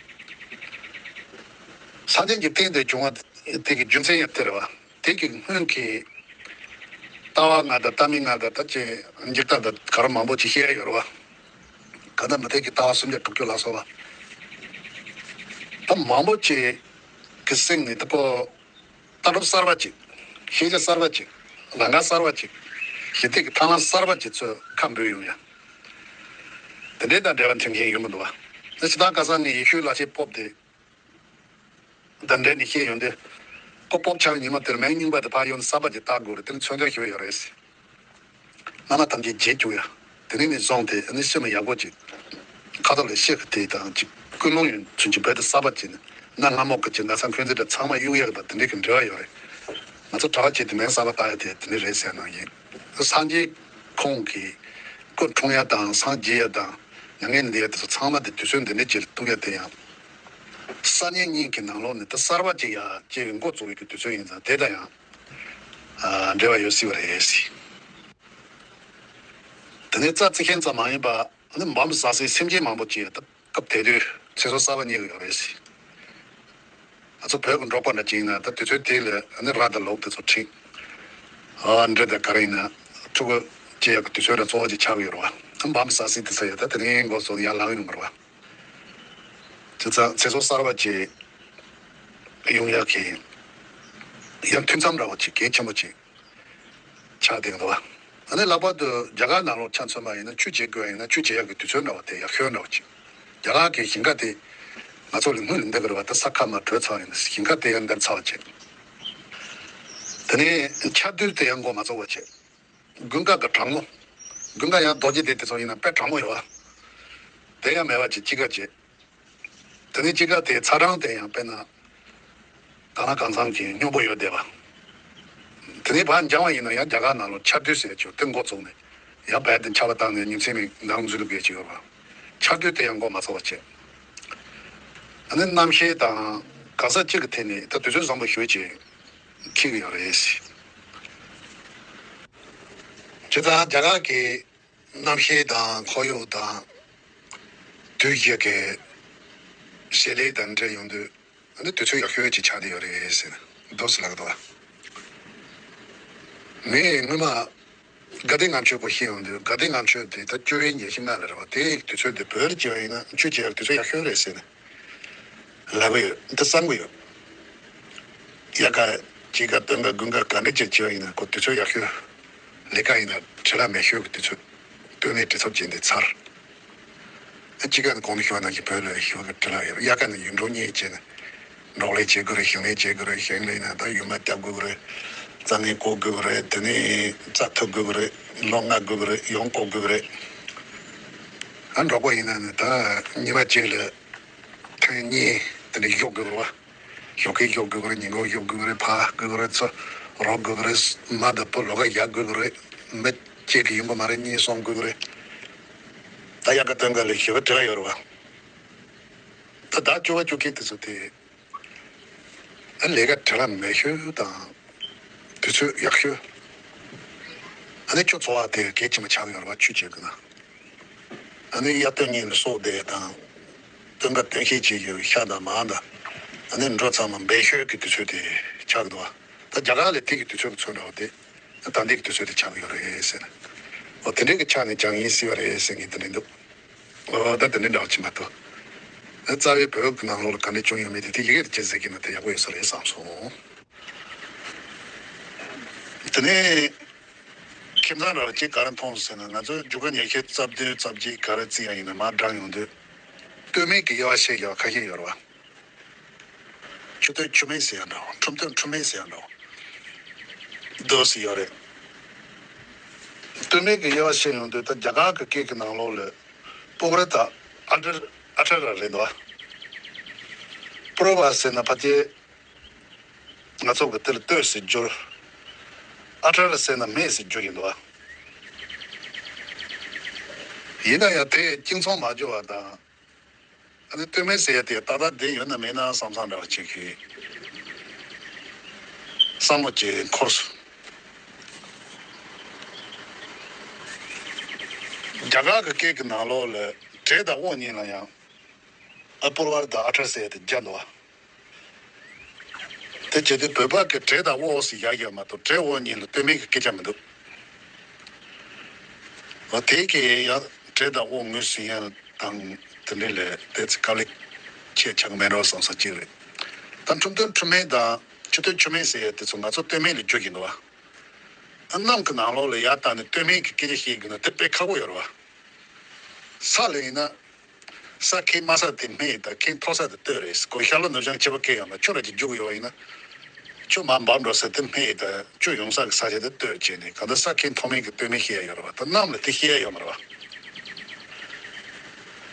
སངས་རྒྱས་ཀྱི་རྟེན་དེ་བྱུང་བ་དེ་གི་རྒྱུ་མཚན་ཡང་དེ་རེད་བ། དེ་གི་སྔོན་གྱི་ལྟ་བ་ལྔ་དང་ལྟ་མིན་ལྔ་དང་ད་ཅི་འཇིག་ལྟ་དང་ག་རེ་མང་པོ་ཅིག་བཤད་ཡ་ཡོད་རེད་བ། གང་ལྟར་མུ་སྟེགས་ཀྱི་ལྟ་བ་སུམ་བརྒྱ་དྲུག་ཅུ་ལ་སོགས་པ། ད་མང་པོ་ཅིག་གི་སྟེང་ནས་ད་ཁོ་ལྟ་གྲུབ་གསར་པ་ཅིག་ཤེས་བྱ་གསར་པ་ཅིག་ལམ་ཁ་གསར་པ་ཅིག་ཞི་བདེ་གི་ཐབས་ལམ་གསར་པ་ཅིག་ཚོས་ཁ་འབོད་ཡོང་ཡ། དེ་འདྲའི་དང་འབྲེལ་བ་མཐུན་མཁན་ཡོང་གི་འདུག་བ། ད་ཕྱི་ཐང་ཁ་སང་ནས་ཡེ་ཤུའི་ལག་ཆས་ཕོབ་སྟེ། དང་འབྲེལ་ནས་བཤད་ཡོང་དུས། ཁོ་སྤོབས་ཆགས་ཉི་མ་དེར་མའི་རྙིང་པ་དེ་ཕར་ཡོང་ནས་གསར་པ་ཅིག་བཏགས་དགོས་རེད། དེ་ནི་མཚོན་དོན་ཞུ་ཡོད་རེད། སྣ་མ་ཐམས་ཅད་བརྗེད་བཅུག་ཡ། དེ་ནས་ནས་བཟུང་སྟེ་ནི་སེམས་ཡག་པོ་ཅིག་ཁ་ཐོག་ལ་བཤད་གི་དེ་དང་ཅིག་ཀུན་སློང་ཡོད་ཚུན་ཆད་བོད་དུ་གསར་པ་ཅིག་ནི་གནའ་སྔ་མོ་གི་ཅིག་ན་ཚ་འཁོན་འཛིན་དང་ཚང་མ་གཡུག་ཡ་གི་དང་དེ་འདྲའི་གི་འབྲེལ་བ་ཡོད་རེད། ང་ཚོ་གྲྭ་པ་ཅིག་དེ་མིང་གསར་པ་བཏགས་ཡ་དེ་དེ་འདྲ་རེད་ཟེར་གནང་ཡིན། སངས་རྒྱས་ཁོང་གིས་སྐུ་འཁྲུངས་ཡ་དང་སངས་རྒྱས་ཡ་དང་མྱ་ངན་འདས་ཡ་དེ་ཚོ་ཚང་མ་དེ་དུས་ཚོད་འདི་འདྲ་ཅིག་ལ་གཏུགས་ཡ་དེ་ཡང་། སང་ཉིན་གཉིས་ཀྱི་ནང་ལོགས་ནས་ད་གསར་པ་ཅིག་ཡ་སྐྱེ་བའི་འགོ་བཙུགས་ཡོད་ཀྱི་དུས་ཚོད་ཡིན་ཙང་དེ་དང་ཡང་ཨ་འབྲེལ་བ་ཡོད་སྲིད་པ་རེད། དེ་ནས་རྩ་རྩི་མཁན་ཙམ་མ་ཡིན་པ་ནི་འབའ་མི་ཟ་སའི་སེམས་ཅན་མང་པོ་ཅིག་ད་སྐབས་དེ་དུས་ཚེ་སྲོག་གསར་པ་རྙེད་ཀྱི་ཡོད་རེད། ང་ཚོ་བོད་ཀྱི་འབྲོག་པ་འདྲ་ཅིག་ཡིན་ན་ད་དུས་ཚོད་དེ་ལ་ནི་ར་དང་ལུག་དེ་ཚོ་ཁྲིད། ཨ་འདྲེ་དང་ག་རེ་ཡིན་ན་ཕྲུ་གུ་སྐྱེ་ཡག་གི་དུས་ཚོད་ར་གཙོ་བོ་ཅིག་ཆགས་ཀྱི་ཡོད་རེད་བ། འབའ་མི་ཟ་སའི་དེ་ཚོ་ཡ་ད་དེ་ནས་འགོ་བཙུགས་ཡར་ལངས་ཡོང་གི་རེད་བ། དེ་ཚོ་ཚེ་སྲོག་གསར་པ་ཅིག་ཡོང་ཡག་གི་ཡང་མཐུད་མཚམས་འདྲ་བོ་ཅིག་གལ་ཆེན་པོ་ཅིག་ཆགས་བསྡད་འདུག་བ། ཨ་ནི་ལྷག་པར་དུ་རྒྱ་གར་ནང་ལོགས་ཆ་མཚོན་པ་ཡིན་ན་ཆོས་བྱེད་དགོས་ཡིན་ན་ཆོས་བྱེད་ཡག་གི་དུས་ཚོད་འདྲ་བ་དེ་ཡག་ཤོས་འདྲ་བ་ཅིག་རྒྱ་གར་གྱི་ཞིང་ཁ་དེ་ང་ཚོ་ལ་སྔོན་ལ་འདི་གི་རེད་བ། ད་ས་ཁ་མར་བྲོས་ཚར་ཡིན་ན་ཞིང་ཁ་དེ་ཡང་འདར་ཚར་བ་ཅིག་དེ་ནས་ཆར་དུས་དེ་ཡང་འགོ་མ་ཚུགས་པ་ཅིག་དགུན་ཁ་གི་གྲང་མོ། དགུན་ཁ་ཡང་རྡོ་རྗེ་གདན་དེ་ཚོ་ཡིན་ན་དཔེ་གྲང་མོ་ཡོད་བ། དེ་ཡང་མེད་པ་ཅིག་དཔྱིད་ཀ་ཅིག་དེ་ནས་དཔྱིད་ཀ་དེ་ཚ་གྲང་དེ་ཡང་དཔེར་ན། གང་ལ་གང་འཚམ་གྱི་སྙོམས་པོ་ཡོད་བསྡད་པ། དེ་ནས་ཕར་འགྱངས་པ་ཡིན་ན་ཡང་རྒྱ་གར་ནང་ལོགས་ཆར་དུས་ཟེར་ཆོག་དེ་འགོ་བཙུགས་ནས་ཡང་རྦད་དེ་ཆར་པ་བཏང་ནས་ཉིན་མཚན་མིག་ནང་འཛུལ་དགོས་ཀྱི་ཡོད་པ། ཆར་དུས་དེ་ཡང་འགོ་མ་ཚུགས་པ་བྱས། ཨ་ནི་གནམ་གཤིས་དང་གང་ཟག་གཅིག་གི་ཐད་ནས་ད་དུས་ཚོད་བཟང་པོ་ཞེ་ཅིག་འཁེལ་གྱི་ཡོད་རེད། བྱས་ཙང་རྒྱ་གར་གྱི་གནམ་གཤིས་དང་ཁོར་ཡུག་དང་དུས་བཞི་གི་བྱེད་ལས་དང་འབྲེལ་ཡོང་དུས། ཨ་ནི་དུས་ཚོད་ཡག་ཤོས་ཅིག་ཆགས་བསྡད་ཡོད་རེད་ཟེར་ནས་འདུག་སེ་ལབ་འདུག་ངས་སྔོན་མ་དགའ་ལྡན་ལྔ་མཆོད་སྐོར་ཤེས་ཡོང་དུས་དགའ་ལྡན་ལྔ་མཆོད་དེ་ད་བཅུ་པའི་ཉི་ཤུ་ལྔ་ལ་རེད་བ། དེའི་དུས་ཚོད་དེ་བོད་ལ་བྱས་པ་ཡིན་ན་ཆོས་བྱེད་ཡག་དུས་ཚོད་ཡག་ཤོས་རེད་ཟེར་ནས་ལབ་ཀྱི་ཡོད། འདི་བསམ་གྱི་ཡོད། དབྱར་ཁ་དཔྱིད་ཁ་སྟོན་ཁ་དགུན་ཁ་ག་འདྲ་ཅིག་བྱས་པ་ཡིན་ན་ཁོ་དུས་ཚོད་ཡག་ཤོས། ལས་ཀ་ཡིན་ན་བྲེལ་བ་མེད་ཤོས་ཀྱི་དུས་ཚོད། ལྟོས་མེད་བྲེལ་འཚུབ་ཅན་དེ་ཚར། དཔྱིད་ཀ་ནི་གོང་དུ་ཞུས་པ་ནང་བཞིན་བོད་ལ་ཞུ་བ་གི་བྲེལ་བ་ཡོད། དབྱར་ཁ་ནི་ཡུལ་འགྲོ་བརྙེས་བྱས་ནས་ འབྲོག་ལས་བྱེད་དགོས་རེད། ཞིང་ལས་བྱེད་དགོས་རེད། ཞིང་ལས་ནས་ད་ཡུལ་མ་བསྐྱབ་དགོས་རེད། རྩྭ་ངན་བརྐོ་དགོས་རེད། དེ་ནས་རྩྭ་འཐུ་དགོས་རེད། ལོ་ལྔ་དགོས་རེད། ཡོང་བརྐོ་དགོས་རེད། ཨ་འབྲོག་པ་ཡིན་ན་ནི་ད་ཉི་མ་གཅིག་ལ་ཐེངས་གཉིས་དེ་འདྲ་གཞོགས་དགོས་རེད་བ། ཞོགས་ཀས་ཞོགས་དགོས་རེད། ཉིན་གུང་ཞོགས་དགོས་རེད། ཕར་དགོས་རེད། ཚུར་རོགས་དགོས་རེད། མ་དང་བུ་ལོགས་ཀ་བཞག་དགོས་རེད། མི་གཅིག་གིས་ཡོང་གི་མ་རེད། གཉིས་གསུམ་དགོས་རེད། ད་དབྱར་ཁ་སྟོན་ཁ་ལ་ཞི་བ་དྲི་བ་ཡོད་རེད་བ། ད་ཟླ་བཅུ་པ་བཅུ་གཅིག་དེ་ཚོ་དེ། ཨ་ལས་ཀ་བྲེལ་བ་མེད་ཤོས་དང་། དུས་ཚོད་ཡག་ཤོས། ཨ་ནི་ཁྱོད་འཚོ་བ་དེ་གལ་ཆེན་པོ་ཆགས་ཡོད་རེད་བ། ཆུ་བྱེད་དགོས་ན། ཨ་ནི་དབྱར་སྟོན་གཉིས་ལ་སོགས་དེ་དང་། སྟོན་ཁ་སྟོན་ཤེས་བྱེད་ཀྱི་ཤ་དང་མར་དང་། ཨ་ནི་འབྲུ་ཚང་མ་འབལ་ཤོས་ཀྱི་དུས་ཚོད་དེ་ཆགས་འདུག་བ། ད་རྒྱ་གར་ལ་དེ་གི་དུས་ཚོད་ཀྱི་ཚོད་འདྲ་བ་དེ། ད་འདི་གི་དུས་ཚོད་དེ་ཆགས་ཡོད་རེད་ཟེར། འོ་དེ་འདྲའི་གི་ཆ་ནས་ཀྱང་ཡིན་སྲིད་པ་རེད་ཟེར་ངས་དེ་འདྲ་འདུག་འོ་ད་དེ་འདྲའི་འདྲ་བ་ཅིག་མ་གཏོགས། རྩ་བའི་བོད་ཀྱི་ནང་ལོགས་ལ་ག་འདྲ་བྱུང་ཡོད་མེད་དེ་དེ་ཡི་གེར་ཅི་ཟེར་གྱི་ན་དེ་ཡག་པོ་ཡོད་ས་རེད་བསམ་སོང་། དེ་ནས་ཁྱིམ་ཚང་ར་བ་གཅིག་ག་རེ་མཐོང་ཟེར་ན། ང་ཚོ་འཇུག་ག་ཉེ་ཤེས་རྩ་བདུན་རྩ་བརྒྱད་ག་རེ་བརྩི་ཡ་ཡིན་ན་མར་བགྲངས་ཡོང་དུས། སྟོད་སྨད་ཀྱི་དབྱེ་བ་ཕྱེ་ཡ་ཁ་ཤས་ཡོད་རེད་བ། ཆུ་སྟོད་ཆུ་སྨད་ཟེར་ཡ་འདྲ་བོ། ཁྲིམས་སྟོད་ཁྲིམས་སྨད་ཟེར་ཡ་འདྲ་བོ། འདུག་སེ་ཡོད་རེད། སྟོད་སྨད་ཀྱི་དབྱེ་བ་ཕྱེ་ཡོང་དུས་ད་རྒྱ་གར་གྱི་སྐད་ཀྱི་ནང་ལོགས་ལ་པོ་ར་ཏ་ཨ་ཏྲ་ཨ་ཏྲ་ར་རེད་འདུག་པོ་ར་བ་ཟེར་ན་ཕལ་ཆེར་ང་ཚོ་གི་དེ་ལ་སྟོད་ཟེར་བསྒྱུར། ཨ་ཏྲ་ར་ཟེར་ན་སྨད་ཟེར་བསྒྱུར་ཡིན་འདུག་ཡིན་ན་ཡང་དེ་གཅིག་མཚུངས་མ་བསྒྱུར་བ་དང་། ཨ་ནི་སྟོད་སྨད་ཟེར་ཡ་དེ་ཏག་ཏག་བསྡད་ཡོད་ན་མེད་ན་བསམ་བསམ་འདྲ་བ་ཅིག་གི་བསམ་བློ་ཅིག་འཁོར་སོང་། རྒྱ་གར་གྱི་སྐད་ཀྱི་ནང་ལོགས་ལ་བྲེ་དང་དབོ་གཉིས་ལ་ཡང་ཨ་པོར་བར་དང་ཨ་ཏྲ་ཟེར་ཡ་དེ་སྦྱར་འདུག་བ། དེ་བྱེད་དུས་བོད་པ་གི་བྲེ་དང་དབོ་ཟེར་ཡག་ཡོད་མ་གཏོགས་བྲེ་དབོ་གཉིས་ལ་སྟོད་སྨད་ཀྱི་སྐད་ཆ་མི་འདུག་འོ་དེ་གི་ཡང་བྲེ་དང་དབོ་ངོས་ཟིན་ཡ་དང་དེ་འདྲ་ལས་དེ་ཚོ་དཀའ་ལས་ཆེ་ཆགས་མེད་འགྲོ་བསམ་ས་ཅིག་རེད། ད་ཁྲིམས་སྟོད་ཁྲིམས་སྨད་དང་ཆུ་སྟོད་ཆུ་སྨད་ཟེར་ཡ་དེ་ཚོ་ང་ཚོ་སྟོད་སྨད་ལ་བསྒྱུར་གྱི་འདུག་བ། གནམ་གྱི་ནང་ལོགས་ལ་ཡར་བལྟས་ནས་སྟོད་སྨད་ཀྱི་སྐད་ཆ་བཤད་དགོས་ན་དེ་དཔེ་ཁག་པོ་ཡོད་རེད་བ། ས་ལ་ཡིན་ན། ས་ཁེངས་དམའ་ས་དེ་སྨད་དང་ཁེངས་མཐོ་ས་དེ་སྟོད་རེད། ཁོ་ཤར་ལྷོ་ནུབ་བྱང་ཁྱད་པར་སྐད་ཡོད་མ་རེད། ཆུ་ར་ཅིག་རྒྱུག་ཡོད་པ་ཡིན་ན། ཆུ་མར་འབབ་འགྲོ་ས་དེ་སྨད་དང་ཆུ་ཡོང་ས་གི་ས་ཆ་དེ་སྟོད་བྱས་ནས་གང་ལྟར་ས་ཁེངས་མཐོ་དམན་གྱི་སྟོད་སྨད་བཤད་ཡ་ཡོད་རེད་བ། ད་གནམ་ལ་དེ་བཤད་ཡ་ཡོད་མ་རེད་བ།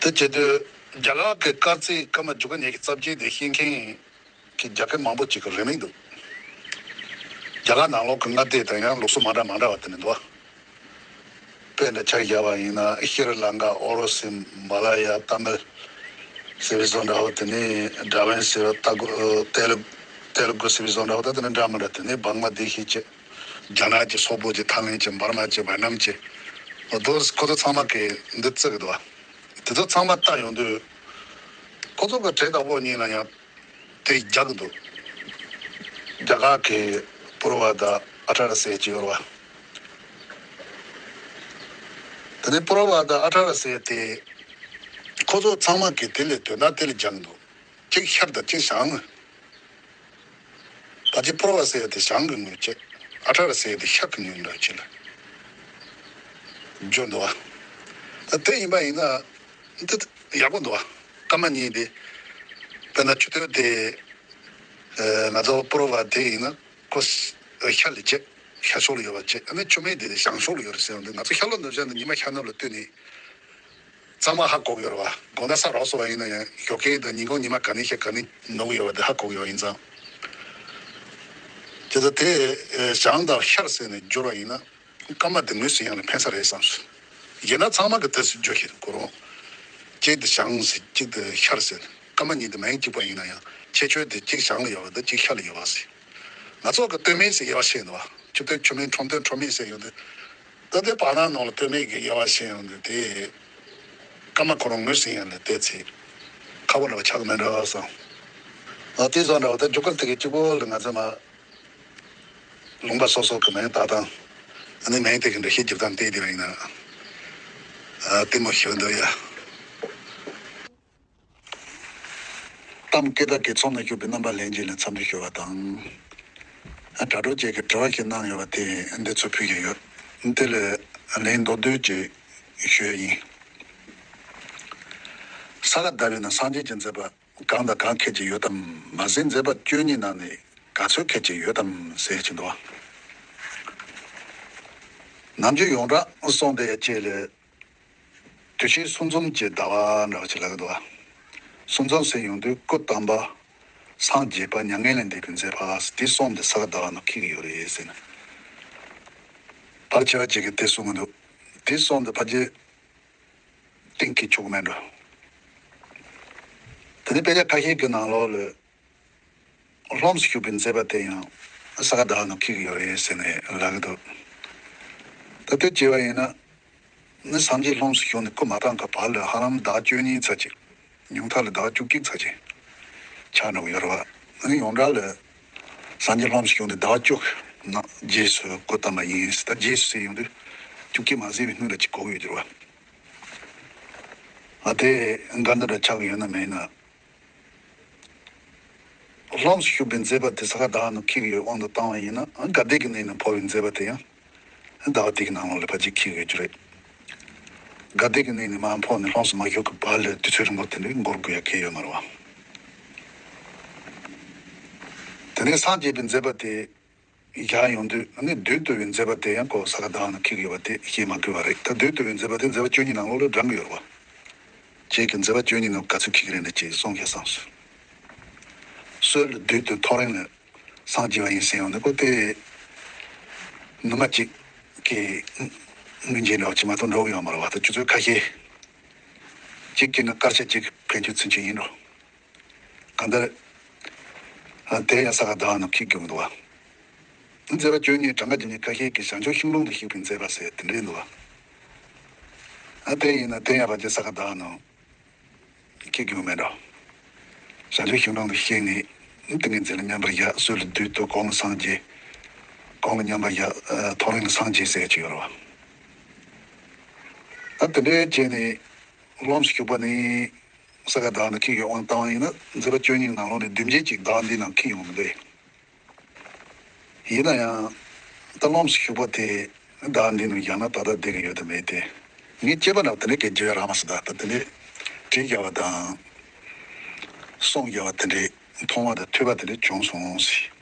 དེ་བྱེད་དུས་རྒྱ་གར་གྱི་སྐར་རྩིས་སྐར་མ་རྒྱུ་སྐར་ཉེར་གཅིག་རྩ་བརྒྱད་དེ་ཤེས་མཁན་གྱི་རྒྱ་སྐད་མང་པོ་ཅིག་གི་རེ་མིག་འདུག་རྒྱ་གར་ནང་ལོགས་ཀྱི་མངའ་སྡེ་དང་ཡང་ལུགས་སྲོལ་མ་འདྲ་མ་འདྲ་བ་དེ་འདྲ་འདུག་དཔེར་ན་ཆ་བཞག་པ་ཡིན་ན་ཤྲི་ལང་ཀ། ཨོ་རོ་སི། མ་ལ་ཡ། ཏཱ་མིལ་ཟེར་བའི་བཟོ་འདྲ་བོ། དེ་ནས་དྲ་བན་ཟེར་བ། ཏ་གུ་ཨ་ཏེ་ལུ་ཏེ་ལུ་གུ་ཟེར་བའི་བཟོ་འདྲ་བོ། ད་དེ་ནས་འདྲ་མི་འདྲ། དེ་ནས་བང་ལ་དེ་ཤི་བྱས། རྒྱ་ནག་གི་སོག་པོ་གི། ཐའི་ལེན་གྱི། འབར་མ་གྱི། ཝེ་ནམ་གྱི། འོ་དོ་ཁོ་ཚོ་ཚང་མ་གི་འདི་བརྩི་གི་འདུག་དེ་ཚོ་ཚང་མ་ལྟ་ཡོང་དུས་ཁོ་ཚོ་གི་བྲེ་དང་དབོ་གཉིས་ལ་ཡང་དེ་རྒྱག་གི་འདུག་རྒྱ་གར་གྱི་པུ་ར་བ་དང་ཨ་ཏྲ་ར་ཟེར་གྱི་ཡོད་རེད་བ། དེ་ནས་པུ་ར་བ་དང་ཨ་ཏྲ་ར་ཟེར་དེ་ཁོ་ཚོ་ཚང་མ་གི་དེ་ལས་དོན་དག་དེ་ལ་སྦྱངས་འདུག་གཅིག་ཤར་དང་གཅིག་བྱང་། ད་ཅི་པུ་ར་བ་ཟེར་དེ་བྱང་གི་ངོས་བྱས། ཨ་ཏྲ་ར་ཟེར་དེ་ཤར་གི་ངོས་འདྲ་བྱས་ལ་བསྒྱུར་འདུག་བ། ད་དེ་ཡིན་པ་ཡིན་ན་འདི་ཡག་པོ་འདུག་བ། སྐར་མ་གཉིས་དེ་དཔེར་ན་ཆུ་སྟོད་དེ། ཨ་ང་ཚོ་པུ་ར་བ་དེ་ཡིན་ན་ཁོ་ཤར་ལ་བྱས། ཤར་ཕྱོགས་ལ་ཡོད་པ་བྱས། ཨ་ནི་ཆུ་སྨད་དེ་བྱང་ཕྱོགས་ལ་ཡོད་རེད་ཟེར་བ་འདི། ང་ཚོ་ཤར་ལྷོ་ནུབ་བྱང་དང་ཉི་མ་ཤར་ནུབ་ལ་ལྟོས་ནས་གཙང་མ་ཧ་གོ་གི་ཡོད་རེད་བ། དགོང་དག་ས་རག་སོང་བ་ཡིན་ན་ཡང་ཞོགས་ཀས་དང་ཉིན་གུང་ཉི་མ་ག་ནས་ཤར་ག་ནས་ནུབ་ཡོད་པ་དེ་ཧ་གོ་གི་ཡོད་པ་ཡིན་ཙང་། དེ་ཚོ་དེ་བྱང་དང་ཤར་ཟེར་ནས་བསྒྱུར་བ་ཡིན་ན། སྐར་མ་དེ་ངོས་ཟིན་ཡག་ལ་ཕན་ས་རེད་བསམ་སོང་། ཡིན་ན་ཚང་མ་གི་དེ་ཚོ་བསྒྱུར་ཤེས་ཁོ་རང་། གཅིག་དེ་བྱང་ཟེར། གཅིག་དེ་ཤར་ཟེར། སྐར་མ་གཉིས་དེ་མིང་གཅིག་པ་ཡིན་ན་ཡང་ཁྱད་ཆོས་དེ་གཅིག་བྱང་ལ་ཡོད་པ་དང་གཅིག་ཤར་ལ་ཡོད་པ་ཟེར། ང་ཚོ་གི་སྟོད་སྨད་ཟེར་དབྱེ་བ་ཕྱེ་འདུག་བ། ཆུ་སྟོད་ཆུ་སྨད། ཁྲོམ་སྟོད་ཁྲོམ་སྨད་ཟེར་ཡོང་དུས། ད་ལྟའི་བར་སྣང་ནང་ལ་སྟོད་སྨད་ཀྱི་དབྱེ་བ་ཕྱེ་ཡོང་དུས་དེ་སྐར་མ་ཁོ་རང་ངོས་ཟིན་ཡག་ལ་དེ་ཚེ་ཁག་པོ་འདྲ་བ་ཆགས་ཀྱི་མེད་འགྲོ་བསམ། ཨ་དེ་བཟོ་འདྲ་བ། ད་རྒྱུ་སྐར་དེ་གི་གཅིག་པོ་ལ་ང་ཚོ་མ། ལུང་པ་སོ་སོ་གི་མིང་བཏགས་སྟངས། ཨ་ནི་མིང་དེ་གི་འགྲེལ་བཤད་རྒྱབ་སྟངས་བལྟས་བསྡད་པ་ཡིན་ན། ཨ་ལྟད་མོ་ཞིག་འདུག་ཡ། གཏམ་སྐད་བརྡ་གི་ཚོགས་ནང་ཞུགས་པའི་རྣམ་པ་ལྷན་རྒྱས་ལ་འཚམས་འདྲི་ཞུ་བ་དང་། ཨ་དྲ་གྲོགས་བཅས་ཀྱིས་དྲི་བ་ཞིག་གནང་ཡོད་པ་དེ་འདི་ཚོ་ཕུལ་གྱི་ཡོད། དེ་ལ་ལན་མདོར་བསྡུས་ཅིག་ཞུ་ཡ་ཡིན། ས་ག་ཟླ་བའི་ནང་སངས་རྒྱས་ཀྱི་མཛད་པ། གང་དང་གང་ཁྱད་ཀྱི་ཡོད་དམ་མ་ཟད། མཛད་པ་བཅུ་གཉིས་ནང་ནས་ག་ཚོད་ཁྱད་ཀྱི་ཡོད་དམ་ཟེར་གྱི་འདུག། ནམ་རྒྱུན་ཡོངས་གྲགས་སོང་དེ་བཅས་ལས། དུས་ཆེན་གསུམ་འཛོམས་ཀྱི་ཟླ་བ་འདྲ་བ་ཅིག་ལབ་ཀྱི་འདུག། གསུམ་འཛོམས་ཟེར་ཡོང་དུས་སྐུ་བལྟམས་པ། སངས་རྒྱས་པ། མྱ་ངན་ལས་འདས་པའི་མཛད་པ། དེ་གསུམ་དེ་ས་ག་ཟླ་བ་ནང་འཁེལ་གྱི་ཡོད་རེད་ཟེར་ནས། ཕལ་ཆེ་བ་ཅིག་གིས་དེ་གསུང་གི་འདུག། དེ་གསུམ་དེ་ཕལ་ཆེར་གཏན་འཁེལ་ཆོག་གི་མེད་འགྲོ། དེ་ནས་དཔེ་ཆ་ཁ་ཤས་ཀྱི་ནང་ལོགས་ལ། ལྷུམས་སུ་ཞུགས་པའི་མཛད་པ་དེ་ཡང་ས་ག་ཟླ་བ་ནང་འཁེལ་གྱི་ཡོད་རེད་ཟེར་ནས་ལབ་ཀྱི་འདུག། ད་དེ་བྱས་པ་ཡིན་ན། ནི་སངས་རྒྱས་ལྷུམས་སུ་ཞུགས་ནས་སྐུ་མ་བལྟམས་ཀྱི་བར་ལ་ཧ་ལམ་ཟླ་བ་བཅུ་གཉིས་ཙམ་ཅིག། ཉུང་མཐའ་ལ་ཟླ་བ་བཅུ་གཅིག་ཙམ་ཅིག་ཆགས་འགྲོ་གི་ཡོད་རེད་བ། ནི་ཡོངས་གྲགས་ལ། སངས་རྒྱས་ལྷུམས་སུ་ཞུགས་ནས་ཟླ་བ་བཅུ་ནང་རྗེས་སུ་སྐུ་བལྟམས་པ་ཡིན། ད་རྗེས་སུ་ཟེར་ཡོང་དུས་བཅུ་གཅིག་མ་ཟིན་པའི་སྔོན་ལ་ཅིག་གོ་གི་ཡོད་རེད་བ། ཨ་དེ་འགལ་འདུ་འདྲ་ཆགས་ཀྱི་ཡོད་ན་མེད་ན། ལྷུམས་སུ་ཞུགས་པའི་མཛད་པ་དེ་ས་ག་ཟླ་བ་ནང་འཁེལ་གྱི་ཡོད་དབང་དུ་བཏང་བ་ཡིན་ན། དགའ་ལྡན་གྱི་གནས་ནས་འཕོ་བའི་མཛད་པ་དེ་ཡང་ཟླ་བ་དེ་གི་ནང་ལོགས་ལ་ཕལ་ཆེར་འཁེལ་གྱི་ཡོད་རྒྱུ་རེད། དགའ་ལྡན་གྱི་གནས་ནས་མར་འཕོ་ནས་ལྷུམས་སུ་མ་ཞུགས་ཀྱི་བར་ལ་དུས་ཚོད་རིང་པོ་དེ་འདྲའི་འགོར་དགོས་ཡ་གང་ཡང་ཡོད་མ་རེད་བ། དེ་ནས་སངས་རྒྱས་པའི་མཛད་པ་དེ། བཞག་ཡོང་དུས་ནི་བདུད་བཏུལ་བའི་མཛད་པ་དེ་ཡང་ཁོ་ས་ག་ཟླ་བ་ནང་འཁེལ་གྱི་ཡོད་པ་དེ་བཤད་མ་དགོས་པ་རེད། ད་བདུད་བཏུལ་བའི་མཛད་པ་དེ་མཛད་པ་བཅུ་གཉིས་ནང་ལོགས་ལ་བགྲང་གི་ཡོད་རེད་བ། ཁྱེད་ཀྱིས་མཛད་པ་བཅུ་གཉིས་ནང་ག་ཚོད་འཁེལ་གྱི་རེད་ན་ཅེས་གསུང་གི་བསམས་སོང་། སྲོད་ལ་བདུད་བཏུལ་ཐོ་རངས་ལ་སངས་རྒྱས་པ་ཡིན་ཟེར་ཡོང་ནས་ཁོ་དེ་ནུ་མ་གཅིག་གི་ངོས་འཛིན་འདྲ་བ་ཅིག་མ་གཏོགས་འགྲོ་གི་ཡོད་མ་རེད་བ། ད་ཆུ་ཚོད་ཁ་ཤས་གཅིག་གིས་ནི་སྐར་ཆ་གཅིག་ཕན་ཆོད་ཚུན་ཆད་ཡིན་འགྲོ། གང་ལྟར། ཨ་དེ་ཡང་ས་ག་ཟླ་བ་ནང་འཁེལ་གྱི་མི་འདུག་བ། མཛད་པ་བཅུ་གཉིས་གྲངས་ཀ་བཅུ་གཉིས་ཁ་ཤས་ཀྱིས་བྱང་ཆུབ་ཤིང་དྲུང་དུ་གཤེགས་པའི་མཛད་པ་ཟེར་དེ་འདྲའི་འདུག་བ། ཨ་དེ་ཡིན་ན་དེ་ཡང་ཕལ་ཆེར་ས་ག་ཟླ་བ་ནང་འཁེལ་གྱི་མི་འདུག། བྱང་ཆུབ་ཤིང་དྲུང་དུ་གཤེགས་ནས་ཏིང་ངེ་འཛིན་ལ་མཉམ་པར་བཞག། སྲོད་ལ་བདུད་བཏུལ། གོང་ལ་སངས་རྒྱས། གོང་ལ་མཉམ་པར་བཞག། ཨ་ཐོ་རངས་ལ་སངས་རྒྱས་ཟེར་གྱི་ཡོད་རེད་བ། ཨ་དེ་འདྲའི་བྱས་ནས་ལྷུམས་སུ་ཞུགས་པ་ནི། ས་ག་ཟླ་བ་ནང་འཁེལ་གྱི་ཡོད་དབང་བཏང་བ་ཡིན་ན་མཛད་པ་བཅུ་གཉིས་ནང་ལོགས་ནས་བདུན་བརྒྱད་ཅིག་ཟླ་བ་འདི་ནང་འཁེལ་ཡོང་གི་འདུག། ཡིན་ན་ཡང་ད་ལྷུམས་སུ་ཞུགས་པ་དེ་ཟླ་བ་འདི་ནང་བཞག་ན་ཏག་ཏག་བསྡད་ཀྱི་ཡོད་དམ་མེད་དེ། ངས་སྐྱེས་པ་ནང་དེ་འདྲའི་སྐད་ཆ་རག་མ་སོང་། ད་ད་དེ་འདྲའི་བྲིས་བཞག་པ་དང་གསུངས་བཞག་པ་དེ་འདྲའི་མཐོང་བ་དང་ཐོས་པ་དེ་འདྲའི་བྱུང་སོང་ཟེར།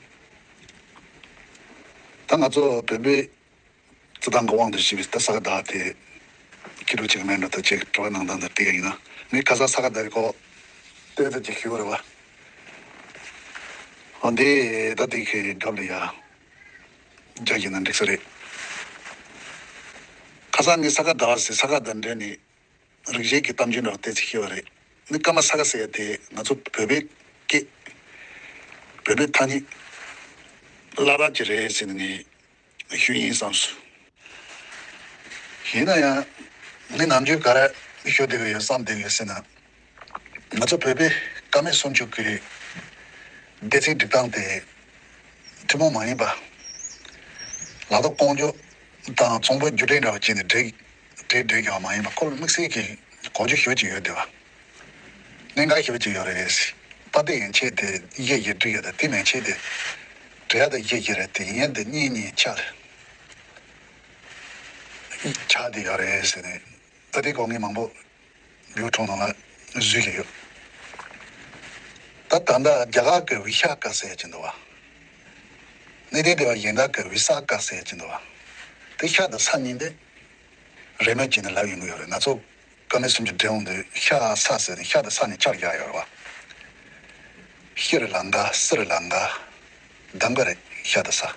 ད་ང་ཚོ་བོད་པའི་རྩི་ཐང་གི་དབང་དུ་བྱས་པའི་ད་ས་ག་ཟླ་བ་དེ་ཁྱེད་རང་ཅིག་མེད་འགྲོ། ད་ཅིག་དྲི་བ་གནང་སྟངས་དེ་བལྟས་ཡིན་ན་ངས་ཁ་སང་ས་ག་ཟླ་བའི་སྐོར་ཏོག་ཙམ་ཅིག་ཞུས་པ་རེད་བ། འོ་འདི་ད་དེ་གི་སྐབས་ལ་ཡ་རྒྱག་ཡིན་ན་འགྲིག་ས་རེད། ཁ་སང་ངས་ས་ག་ཟླ་བ་ཟེར་ས་ག་དང་འབྲེལ་ནས་རིག་བྱེད་ཀྱི་གཏམ་རྒྱུད་འདྲ་བ་ཏོག་ཙམ་ཞུས་པ་རེད། ནི་ཀརྨ་ས་ག་ཟེར་ཡ་དེ་ང་ཚོ་བོད་པའི་སྐད། བོད་པའི་ཐ་སྙད་བླ་དྭགས་ཀྱི་རེད་ཟེར་ནས་ངས་ཞུས་ཡིན་བསམས་སོང་། ཡིན་ན་ཡང་ངས་ནམ་རྒྱུན་ག་རེ་ཞུ་བསྡད་ཀྱི་ཡོད་བསམ་བསྡད་ཀྱི་ཡོད་ཟེར་ན། ང་ཚོ་བོད་པའི་ཀརྨའི་སུམ་ཅུ་གི་སྡེ་ཚན་སྒྲིག་སྟངས་དེ་ཐུན་མོང་མ་ཡིན་པ། ལག་ཐོག་ཀོང་ཇོ་དང་ཚོང་དཔོན་རྒྱུ་འབྲས་འདྲ་བ་བྱས་ནས་སྒྲིག་སྒྲིག་སྡོད་ཀྱང་མ་ཡིན་པ། ཁོ་ལ་དམིགས་བསལ་གྱི་གོ་རྒྱུ་ཞེ་པོ་ཅིག་ཡོད་བསྡད་པ། གནད་འགག་ཞེ་པོ་ཅིག་ཡོད་རེད། དཔལ་ལྡན་ཡན་ཆད་དེ་གཞི་བཞི་སྒྲིག་ཡོད་དེ། དེ་མན་ཆད་དེ་འབྲེལ་ཡག་དེ་གཞི་བཞི་རེད་དེ། ཡན་དེ་གཉིས་གཉིས་ཆགས་ཆགས་བསྡད་ཡོད་རེད་ཟེར་ནས། ད་དེ་སྐོར་ངས་མང་པོ་ཡུ་ཊུབ་ནང་ལ་བཟོས་ཀྱི་ཡོད། ད་ད་ལྟ་རྒྱ་གར་གྱི་ཝི་ཤ་ཀ་ཟེར་གྱི་འདུག་བ། གནས་བརྟན་སྡེ་བ་གཞན་དག་གི་ཝི་ས་ཀ་ཟེར་གྱི་འདུག་བ། དེ་ཤ་དང་ས་གཉིས་དེ་རེས་མོས་བྱས་ནས་ལབ་ཡོང་གི་ཡོད་རེད། ང་ཚོ་ཀ་མད་སུམ་ཅུ་འགྲེལ་ཡོང་དུས་ཤ་ས་ཟེར་ནས་ཤ་དང་ས་ནས་ཆ་བཞག་ཡོད་རེད་བ། ཤི་རི་ལང་ཀ། སི་རི་ལང་ཀ། དང་པོ་རེད་ཤ་དང་ས།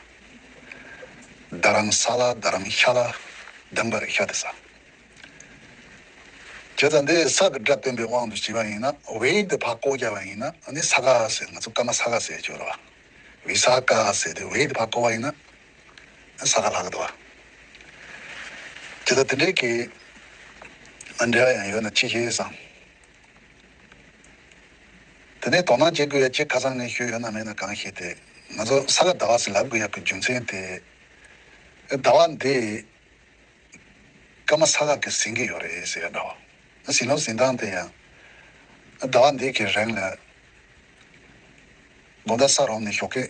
རྡ་རམ་ས་ལ། རྡ་རམ་ཤ་ལ། དང་པོ་རེད་ཤ་དང་ས། བྱས་ཙང་འདི་ས་གི་སྒྲ་སྟོན་པའི་དབང་དུ་བྱས་པ་ཡིན་ན། ཝེ་དེ་ཕར་བཀོག་རྒྱག་པ་ཡིན་ན་ནི་ས་ག་ཟེར། ང་ཚོ་ཀརྨ་ས་ག་ཟེར་གྱི་ཡོད་རེད་བ། ཝི་ས་ཀ་ཟེར་དེ་ཝེ་དེ་ཕར་བཀོག་པ་ཡིན་ན་ས་ག་ལྷག་གི་འདུག་བ། དེ་ལྟར་དེ་འདྲའི་གི་འབྲེལ་བ་ཡང་ཡོད་ན་ཅི་ཤེས་བསམ། དེ་ནས་དོ་སྣང་བྱེད་དགོས་ཡ་ཅིག་ཁ་སང་ངས་ཞུས་ཡོད་ན་མེད་ན་གང་ཤེས་ཏེ། ང་ཚོ་ས་ག་ཟླ་བ་ཟེར་ལབ་དགོས་ཡ་གི་རྒྱུ་མཚན་དེ། ཟླ་བ་འདི་ཀརྨ་ས་ག་གིས་ཟིན་གྱི་ཡོད་རེད་ཟེར་ཡ་འདྲ་བ། ཟིན་ལུགས་ཟིན་སྟངས་དེ་ཡང་ཟླ་བ་འདི་གི་རིང་ལ་དགོང་དག་ས་རོམ་ནས་ཞོགས་ཀས་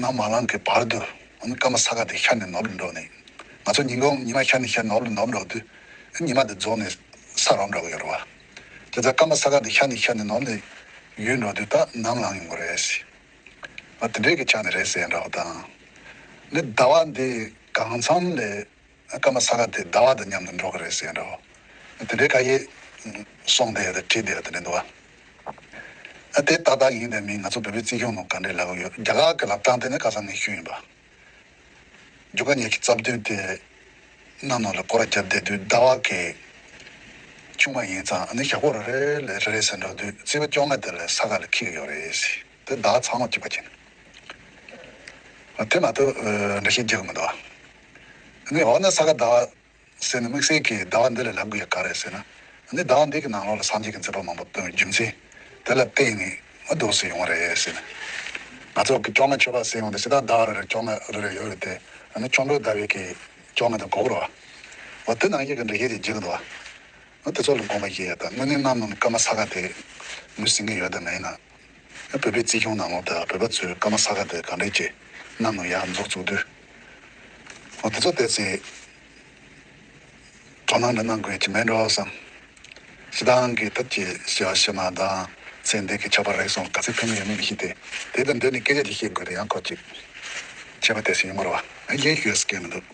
ནམ་མ་ལངས་གི་བར་དུ་ཀརྨ་ས་ག་དེ་ཤར་ནས་ནུབ་ལ་འགྲོ་ནས། ང་ཚོ་ཉིན་གུང་ཉི་མ་ཤར་ནས་ཤར་ནུབ་ལ་ནུབ་འགྲོ་དུས་ཉི་མ་དེ་རྫོགས་ནས་ས་རོམ་འགྲོ་གི་ཡོད་རེད་བ། དེ་ཚོ་ཀརྨ་ས་ག་དེ་ཤར་ནས་ཤར་ནས་ནུབ་ནས་ ཡུལ་འགྲོ་དུས་ད་ནམ་ལངས་ཡོང་གི་རེད་ཟེར། ཨ་དེ་འདྲའི་གི་ཆ་ནས་རེད་ཟེར་འདྲ་བོ་དང་། ནི་ཟླ་བ་འདི་གང་འཚམ་ལས་སྐར་མ་ས་ག་དེ་ཟླ་བ་དང་མཉམ་དུ་འགྲོ་གི་རེད་ཟེར་འདྲ་བོ། དེ་འདྲའི་བཀའ་ཡིག་གསུངས་བསྡད་ཡོད་དང་བྲིས་བསྡད་ཡོད་དེ་འདྲ་འདུག་བ། ཨ་དེ་ཏག་ཏག་ཡིན་དང་མིན་ང་ཚོ་བོད་པའི་རྩིས་གཞུང་ནང་ག་འདྲས་ལབ་ཀྱི་ཡོད། རྒྱ་གར་གི་ལབ་སྟངས་དེ་ནི་ཁ་སང་ངས་ཞུས་ཡིན་པ། རྒྱུ་སྐར་ཉི་ཤུ་རྩ་བདུན་དེ་གནམ་ནང་ལ་སྐོར་ར་བརྒྱབ་བསྡད་དུས་ཟླ་བ་གི་ཆུང་མ་ཡིན་ཙང་ཨ་ནི་ཞག་པོ་རེ་རེ་ལས་རེ་རེ་ཟིན་འགྲོ་དུས་རྩིས་པ་བཅོ་ལྔ་དེ་ལ་ས་ག་ལ་འཁེལ་གི་ཡོད་རེད་ཟེར། དེ་ཟླ་བ་ཚང་མ་གཅིག་པ་ཅན། དེ་མ་གཏོགས་འགྲེལ་བཤད་རྒྱག་གི་མི་འདུག་ཨ་ནི་འོ་ན་ས་ག་ཟླ་བ་ཟེར་ནས་དམིགས་བསལ་གྱི་ཟླ་བ་འདི་ལ་ལབ་དགོས་ཡ་ག་རེ་ཟེར་ན། ཨ་ནི་ཟླ་བ་འདི་གི་ནང་ལོགས་ལ་སངས་རྒྱས་ཀྱི་མཛད་པ་མང་པོ་སྟོན་པའི་རྒྱུ་མཚན་དེ་ལ་བརྟེན་ནས་ཨ་འདུག་སེ་ཡོང་བ་རེད་ཟེར་ན། ང་ཚོ་གི་བཅོ་ལྔ་མཆོད་པ་ཟེར་ཡོང་དུས་ཟེར་ད་ཟླ་བ་རེ་རེ་བཅོ་ལྔ་རེ་རེ་ཡོད་རེད་དེ། ཨ་ནི་ཆོ་འཕྲུལ་ཟླ་བའི་གི་བཅོ་ལྔ་དང་འགོག་རོགས། འོ་དེ་ནང་བཞིན་གྱི་འགྲེལ་བཤད་དེ་བགྱིས་ཀྱི་འདུག་ཨ་དེ་ཚོ་ལ་དགོངས་པ་བཞེས་ཡ་དང་དངོས་གནས་གནམ་ནང་སྐར་མ་ས་ག་དེ་ངོས་ཟིན་གྱི་ཡོད་དམ་མེད་ན། བོད་པའི་རྩིས་གཞུང་ནང་ལོགས་དང་བོད་པ་ཚོས་སྐར་མ་ས་ག་དེ་ག་འདྲས་ཀྱི་གནམ་ནང་ཡར་འཛུགས་བཙུགས་དུས། འོ་དེ་ཚོ་བལྟས་ཚེ། དོ་སྣང་འདྲ་གནང་དགོས་ཀྱི་མེད་འགྲོ་བསམ། སྤྱིར་བཏང་གི་ཐབས་ཀྱི་ཞི་བ་ཞི་མ་དང་ཚེ་འདས་ཀྱི་ཁྱད་པར་རེད་སོང་ག་ཚོད་ཕན་གྱི་ཡོད་མེད་མི་ཤེས་ཏེ། དེ་དང་འབྲེལ་ནས་སྐད་ཆ་ཅིག་བཤད་དགོས་དེ་ཡང་ཁོ་ཅིག་ཁྱད་པར་དེ་སྲིད་ཡོང་གི་རེད་བ། ཨ་རྒན་ཞུས་སྐད་མི་འདུག